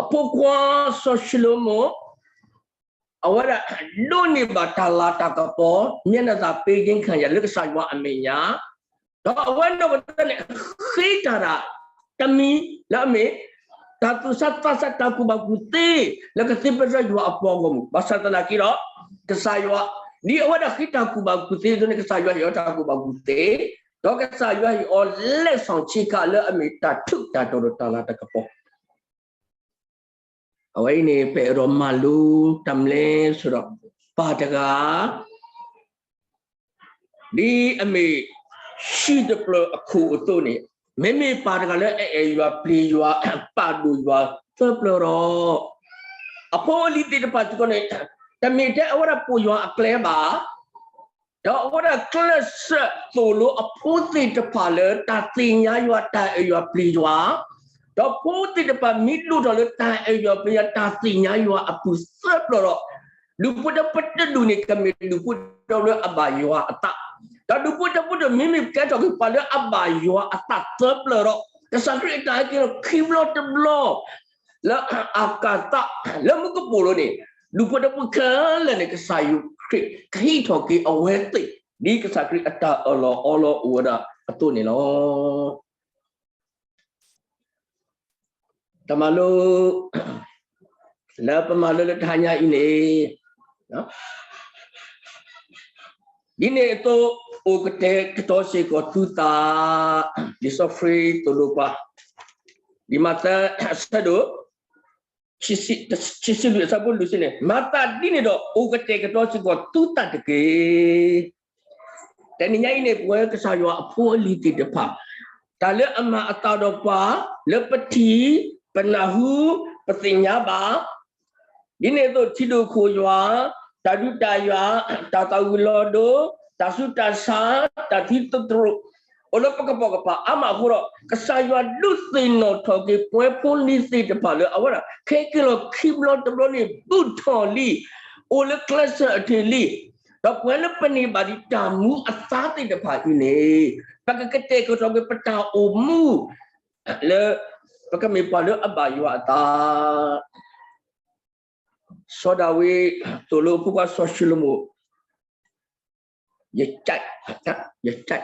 အဖိခွါစီၤၡလိၤမိၣ် အဝဲဒၣ်ဒိးန့ၢ်ဘၣ်တၢ်လၤတၢ်ကပီၤ မျက်နှာသာပေးခြင်းခံရ လၢကစၢ်ယွၤအမဲာ်ညါ, ဒီးအဝဲနီၢ်ကစၢ်န့ၣ် ဃ့တၢ်ဒၣ်တမံၤလၢအမ့ၢ် တၢ်သူၣ်ဆးသးဆးတၢ်ကူၣ်ဘၣ်ကူၣ်သ့ လၢကသ့ပတြၢၤယွၤအပှၤဂီၢ်မုၢ်, ဘၣ်ဆၣ်သနာ်က့ဒီး ကစၢ်ယွၤ ဒ်အဝဲဒၣ်ဃ့တၢ်ကူၣ်ဘၣ်ကူၣ်သ့အသိးန့ၣ် ကစၢ်ယွၤဟ့ၣ်အီၤတၢ်ကူၣ်ဘၣ်ကူၣ်သ့, ဒီးကစၢ်ယွၤဟ့ၣ်အီၤ လက်ဆောင်ချေခါ လၢအမ့ၢ်တၢ်ထူးတၢ်တီၤဒီးတၢ်လၤတၢ်ကပီၤ အဝဲအံၤန့ၣ် ပအဲၣ်ဒိးမၤလိတၢ်မနုၤလဲၣ်ဆိုဒီး ပၢ်တဂၤ ဒ်အမ့ၢ် ဟံၣ်တဖျၢၣ်အခိၣ်အသိးန့ၣ်, မ့မ့ၢ်ပၢ်တဂၤလၢအအဲၣ်ယွၤပျံၤယွၤ ပာ်ဒိၣ်ယွၤသၢပျၢၤဒီး အဖိအလံၤသ့ၣ်တဖၣ်စ့ၢ်ကီးန့ၣ် တမ့ၢ်ထဲအဝဲဒၣ်ပိာ်ယွၤအကျဲဘၣ် ဒီးအဝဲဒၣ်ကျဲးစၢးသိၣ်လိအဖိသ့ၣ်တဖၣ်လၢတၢ်သ့ၣ်ညါယွၤ တၢ်အဲၣ်ယွၤပျံၤယွၤ, ဒီးဖိသ့ၣ်တဖၣ်မ့ၢ်ဒိၣ်ထီၣ်လၢတၢ်အဲၣ်ယွၤပျံၤယွၤ တၢ်သ့ၣ်ညါယွၤအပူၤသၢပျၢၤဒီး ဒူၣ်ဖိထၢဖိတဒူၣ်န့ၣ် ကမ့ၢ်ဒူၣ်ဖိထၢဖိလၢအဘၣ်ယွၤအသး, ဒီးဒူၣ်ဖိထၢဖိတဒူၣ်မ့မ့ၢ်ကဲထီၣ်က့ၤပှၤလၢအဘၣ်ယွၤအသးသၢပျၢၤဒီး ကစၢ်ခရံာ်အတၢ်ဟဲက့ၤလီၤခံဘျီတဘျီ လၢအကၤသး လၢမူကပိာ်လိၤန့ၣ် ဒူၣ်ဖိထၢဖိခဲလၢာ်န့ၣ် ကစၢ်ယ့ၣ်ၡူးခရံာ်ကဟံးထီၣ်က့ၤအဝဲသ့ၣ် ဒ်ကစၢ်ခရံာ်အတၢ်အၢၣ်လီၤအီလီၤအိၣ်ဝဲဒၣ်အသိးန့ၣ်လီၤ. တၢ်မၤလိ လၢပမၤလိလၢတဟါညါအံၤန့ၣ် ဒ်န့ၣ်အသိး အိၣ်ကတဲာ်ကတီၤစ့ၢ်ကီးသုသး လံာ်စီဆှံသိၣ်လိပှၤ လံာ်မးသဲ အဆၢဒိၣ် ခံဆံလွံၢ် အဆၢဖိလွံၢ်ဆံန့ၣ်, မၤသးဒ်န့ၣ်ဒီး အိၣ်ကတဲာ်ကတီၤစ့ၢ်ကီးသုသးတက့ၢ်. တနံၤညါအံၤန့ၣ် ပဝဲကစၢ်ယွၤအဖိအလံၤသ့ၣ်တဖၣ် တၢ်လၢအမၤအသးဒီးပှၤ လၢပထံၣ် ပနၢ်ဟူ ပသ့ၣ်ညါဘၣ် ဒ်န့ၣ်အသိး ထံဒိၣ်ခိၣ်ယွၤ, တၢ်ဒုးတၢ်ယၤ, တၢ်သၣ်ဝံၤလီၤဒိ, တၢ်ဆူးတၢ်ဆါ, တၢ်သံသတြိာ်, အိၣ်လၢပကပိာ်ကပၤအါမးအဃိဒီး ကစၢ်ယွၤဒုးသ့ၣ်နီၣ်ထီၣ်က့ၤပဝဲဖိလံၤသ့ၣ်တဖၣ်လၢအဝဲဒၣ် ဟဲက့ၤလီၤခံဘျီတဘျီန့ၣ် ဘူးထီၣ်လံ, အိၣ်လၢကျဲစၢးအထံးလံ, ဒီးပဝဲလၢပန့ၢ်ဘၣ်ဒံးတၢ်မူအသါသ့ၣ်တဖၣ်အံၤန့ၣ် ပကကတဲာ်ကတီၤက့ၤပတၢ်အိၣ်မူ လၢ ပကမ့ၢ်ပှၤလၢအဘၣ်ယွၤအသး စီၤဒၤဝံးသိၣ်လိအဖိခွါစီၤၡလိၤမိၣ်, ယက, ယက, လံာ်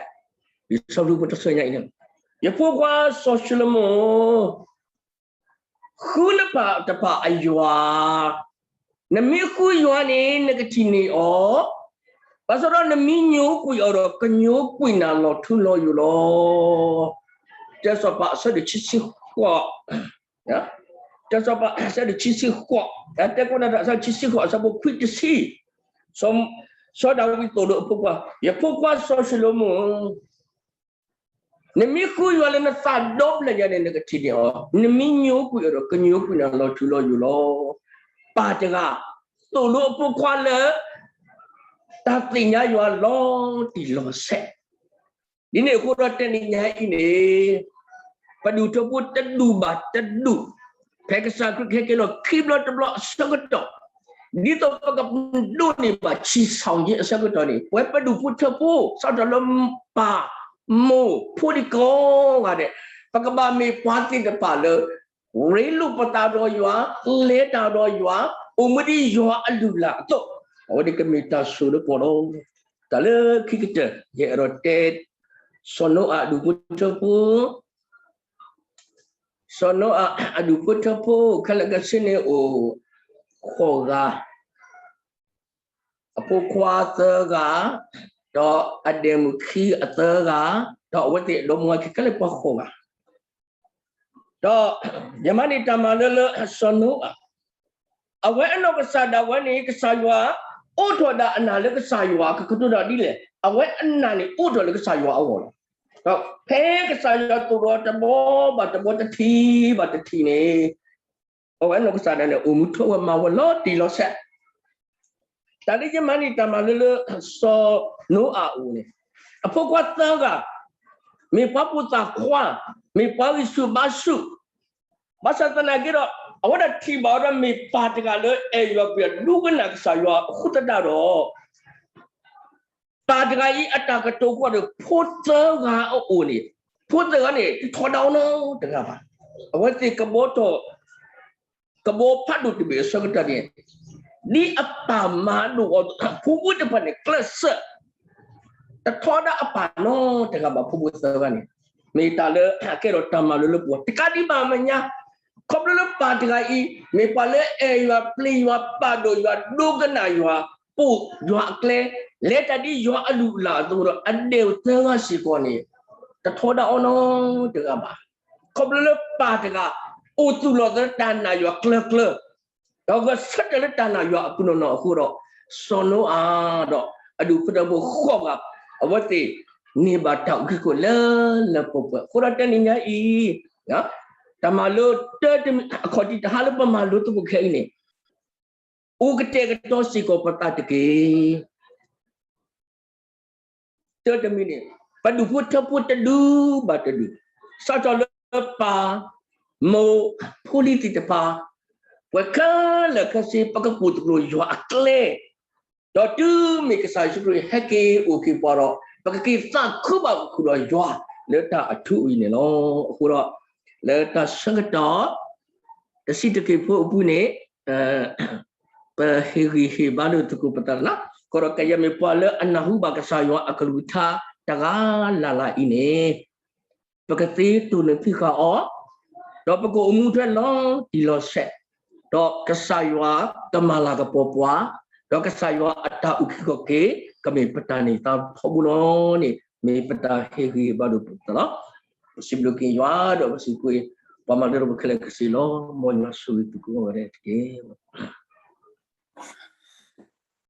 စီဆှံဖိတဆၢညါအံၤ, ယဖိခွါစီၤၡလိၤမိၣ်, ဃုနပၢ်တဖၣ်အယွၤ, နမ့ၢ်ဃုယွၤန့ၣ် နကထံၣ်န့ၢ်အီၤ, ဘၣ်ဆၣ်ဒီးနမ့ၢ်ညိကွံာ်အီၤဒီး ကညိကွံာ်နၤလီၤထူလီၤယိာ်လီၤ. တၢစီၤပၤအဆၢဒိၣ်ခံဆံဃိး တၢစီၤပၤအဆၢဒိၣ်ခံဆံဃိး, တၢ်တဲခိၣ်နၢ်တၢ်အဆၢဒိၣ်ခံဆံဃိး အဆၢဖိခွံတဆံ, စီၤဒၤဝံးသိၣ်လိအဖိခွါ, ယဖိခွါစီၤၡလိၤမိၣ်, နမ့ၢ်ဃုယွၤလၢနသးဒီဖျၢၣ်ညါန့ၣ် နကထံၣ်န့ၢ်အီၤ, နမ့ၢ်ညိကွံာ်အီၤဒီး ကညိကွံာ်နၤလီၤထူလီၤယိာ်လီၤ. ပၢ်တဂၤ သိၣ်လိအဖိခွါလၢ တၢ်သ့ၣ်ညါယွၤလီၤတံၢ်လီၤဆဲး, ဒ်န့ၣ်အဃိဒီးတနံၤညါအံၤန့ၣ် ပဒူၣ်ထၢဖိတဒူၣ်ဘၣ်တဒူၣ်, ဖဲကစၢ်ခရံာ်ကဟဲက့ၤလီၤခံဘျီတဘျီအဆၢကတီၢ်, ဒ်သိးပကဒိးန့ၢ်ဘၣ်ဆံးဆီၣ်ယ့အဆၢကတီၢ်န့ၣ် ပဝဲပဒူၣ်ဖိထၢဖိ စးထီၣ်လၢပၢ် မိၢ် ဖိဒံကိးဂၤဒဲး, ပကဘၣ်မ့ၢ်ပှၤသ့ၣ်တဖၣ်လၢ ရ့လိာ်ပသးဒီးယွၤ, လဲၤတၢ်ဒီးယွၤ, အိၣ်မူဒ်ယွၤအလုၢ်အလၢ်အသိး, အဝဲန့ၣ်ကမ့ၢ်တၢ်ဆိၣ်လၢပှၤလီၤ. တၢ်လၢခံကတၢၢ် ယအဲၣ်ဒိးတဲ စီၤနိအၤအဒူၣ်ဖိထၢဖိ, စီၤနိအၤအဒူၣ်ဖိထၢဖိ ခဲလၢာ်ခဲဆ့န့ၣ်အိၣ် ဃိးဂၤ, အဖိခွါသၢဂၤ, ဒီးအဒဲၣ်မုၣ်ခံအသၢဂၤ, ဒီးအဝဲသ့ၣ်အဒီမါဝၤခံ ခဲလၢာ်ပှၤဃိးဂၤ ဒီးယမၤန့ၢ်တၢ်မၤလိလၢစီၤနိအၤ, အဝဲအနီၢ်ကစၢ်ဒၣ်ဝဲန့ၣ် ကစၢ်ယွၤအိးထီၣ်ဒၣ်အနၢ်လၢကစၢ်ယွၤကကတိၤတၢ်ဒ်လဲၣ်, အဝဲအနၢ်န့ၣ်အိးထီၣ်လၢကစၢ်ယွၤအဂီၢ်လီၤ. ဒီးဖဲကစၢ်ယွၤသိၣ်ဒီးတဘီဘၣ်တဘီ တထံၣ်ဘၣ်တထံၣ်န့ၣ် အဝဲအနီၢ်ကစၢ်ဒၣ်န့ၣ် အိၣ်မူထီၣ်ဝဲမၤဝဲလီၤတံၢ်လီၤဆဲး တၢ်လၢယမၤန့ၢ်တၢ်မၤလိလၢစီၤနိအၤအအိၣ်န့ၣ်, အဖိခွါသၢဂၤ မ့ၢ်ပှၤဖိသၣ်ခွါ, မ့ၢ်ပှၤဂံၢ်ဆူၣ်ဘါဆူၣ်, ဘၣ်ဆၣ်သနာ်က့ဒီး အဝဲဒၣ်ထံၣ်ဘၣ်ဝဲဒီးမ့ၢ်ပၢ်တဂၤလၢအဲၣ်ယွၤပျံၤယွၤ ဒိကနၣ်ကစၢ်ယွၤအဃိသတးဒီး ပၢ်တဂၤအံၤအတၢ်ကတိၤကွၢ်ဒီး ဖိသၢဂၤအအိၣ်န့ၣ်, ဖိသၢဂၤန့ၣ် တထီဒါအီၤနီတဂၤဘၣ်. အဝဲသ့ၣ်ကဘီထီၣ် ကဘီဖးဒိၣ်တဘ့ၣ်အဆၢကတီၢ်န့ၣ်, ဒ်အပၢ်မၤဒိၣ်အီၤ ဖိဖိတဖၣ်န့ၣ် ကျဲးစၢး တထီဒါအပၢ်နီတဂၤဘၣ် ဖိဖိသၢဂၤန့ၣ်, မ့ၢ်တၢ်လၢအကဲထီၣ်တၢ်မၤလိလၢပဂီၢ် တကးဒံးဘၣ်အမဲာ်ညါ, ခီဖျိလၢပၢ်တဂၤအံၤ မ့ၢ်ပှၤလၢအဲၣ်ယွၤပျံၤယွၤပာ်ဒိၣ်ယွၤ ဒိကနၣ်ယွၤ ပိာ်ယွၤအကျဲ လဲၤတၢ်ဒ်ယွၤအလုၢ်အလၢ်အသိးဒီး အဒဲၣ်သၢဂၤစ့ၢ်ကီးန့ၣ် တထီဒါအီၤနီတဂၤဘၣ်. ခီဖျိလၢပၢ်တဂၤ အိၣ်သူၣ်လီၤသးလၢတၢ်နာ်ယွၤကျၢၤကျၢၤ ဒီးဂဲၤဆၢထၢၣ်လၢတၢ်နာ်ယွၤအပနီၣ်နီၣ်အဃိဒီး စီၤနိအၤဒီးအဒူၣ်ဖိထၢဖိဃိးဂၤ အဝဲသ့ၣ်န့ၢ်ဘၣ်တၢ်အုၣ်က့ၤခီၣ်က့ၤလၢ လၢပှဲၤပှဲၤအဃိဒီးတနံၤညါအံၤ တၢ်မၤလိတၢ်တမံၤ အခီၣ်ထံးတဟါလၢပမၤလိသကိးခဲအံၤန့ၣ် အိၣ်ကတဲာ်ကတီၤစ့ၢ်ကီးပသးတက့ၢ်. တၢ်တမံၤန့ၣ် ပဒူၣ်ဖိထၢဖိတဒူၣ်ဘၣ်တဒူၣ် စးထီၣ်လၢပၢ် မိၢ် ဖိလံၤသ့ၣ်တဖၣ် ပှၤခဲလၢာ်ခဲဆ့ ပကကိၣ်သကိးယွၤအကျဲ ဒီးတုၤမ့ၢ်ကစၢ်ယ့ၣ်ၡူးခရံာ်ဟဲက့ၤအိၣ်က့ၤပှၤဒီး ပကက့ၤသးခုဘၣ်ကခိၣ်ဒီးယွၤ လၢတၢ်အထူအယံၤန့ၣ်လီၤ. အဃိဒီး လၢတၢ်ဆၢကတီၢ် တဆံးတက့ၢ်ဖိအပူၤန့ၣ် ပဟ့ၣ်ဂံၢ်ဟ့ၣ်ဘါလိာ်သကိးပသးလီၤ. အဃိဒီးကယဲၢ်မ့ၢ်ပှၤလၢအနၢ်ဟူဘၣ်ကစၢ်ယွၤအကလုၢ်ကထါတဂၤလၢ်လၢ်အံၤန့ၣ် ပကသ့တိၢ်နီၣ်ဖံးဃာ်အီၤ, ဒီးပကအိၣ်မူထွဲလီၤတံၢ်လီၤဆဲး, ဒီးကစၢ်ယွၤကမၤလၤကပီၤပှၤ, ဒီးကစၢ်ယွၤအတၢ်အုၣ်က့ၤခီၣ်က့ၤ ကမ့ၢ်ပတၢ်န့ၢ်သါထီဘိလီၤန့ၣ် မ့ၢ်ပတၢ်ဟ့ၣ်ဂံၢ်ဟ့ၣ်ဘါလိာ်ပသးလီၤ. ပစံးဘျုးက့ၤယွၤဒီးပစံးဘျုး ပှၤမၤလိဒီးပခဲလၢာ်ခဲဆ့လီၤ. မ်ယွၤဆိၣ်ဂ့ၤသုကိးဂၤဒဲးတက့ၢ်.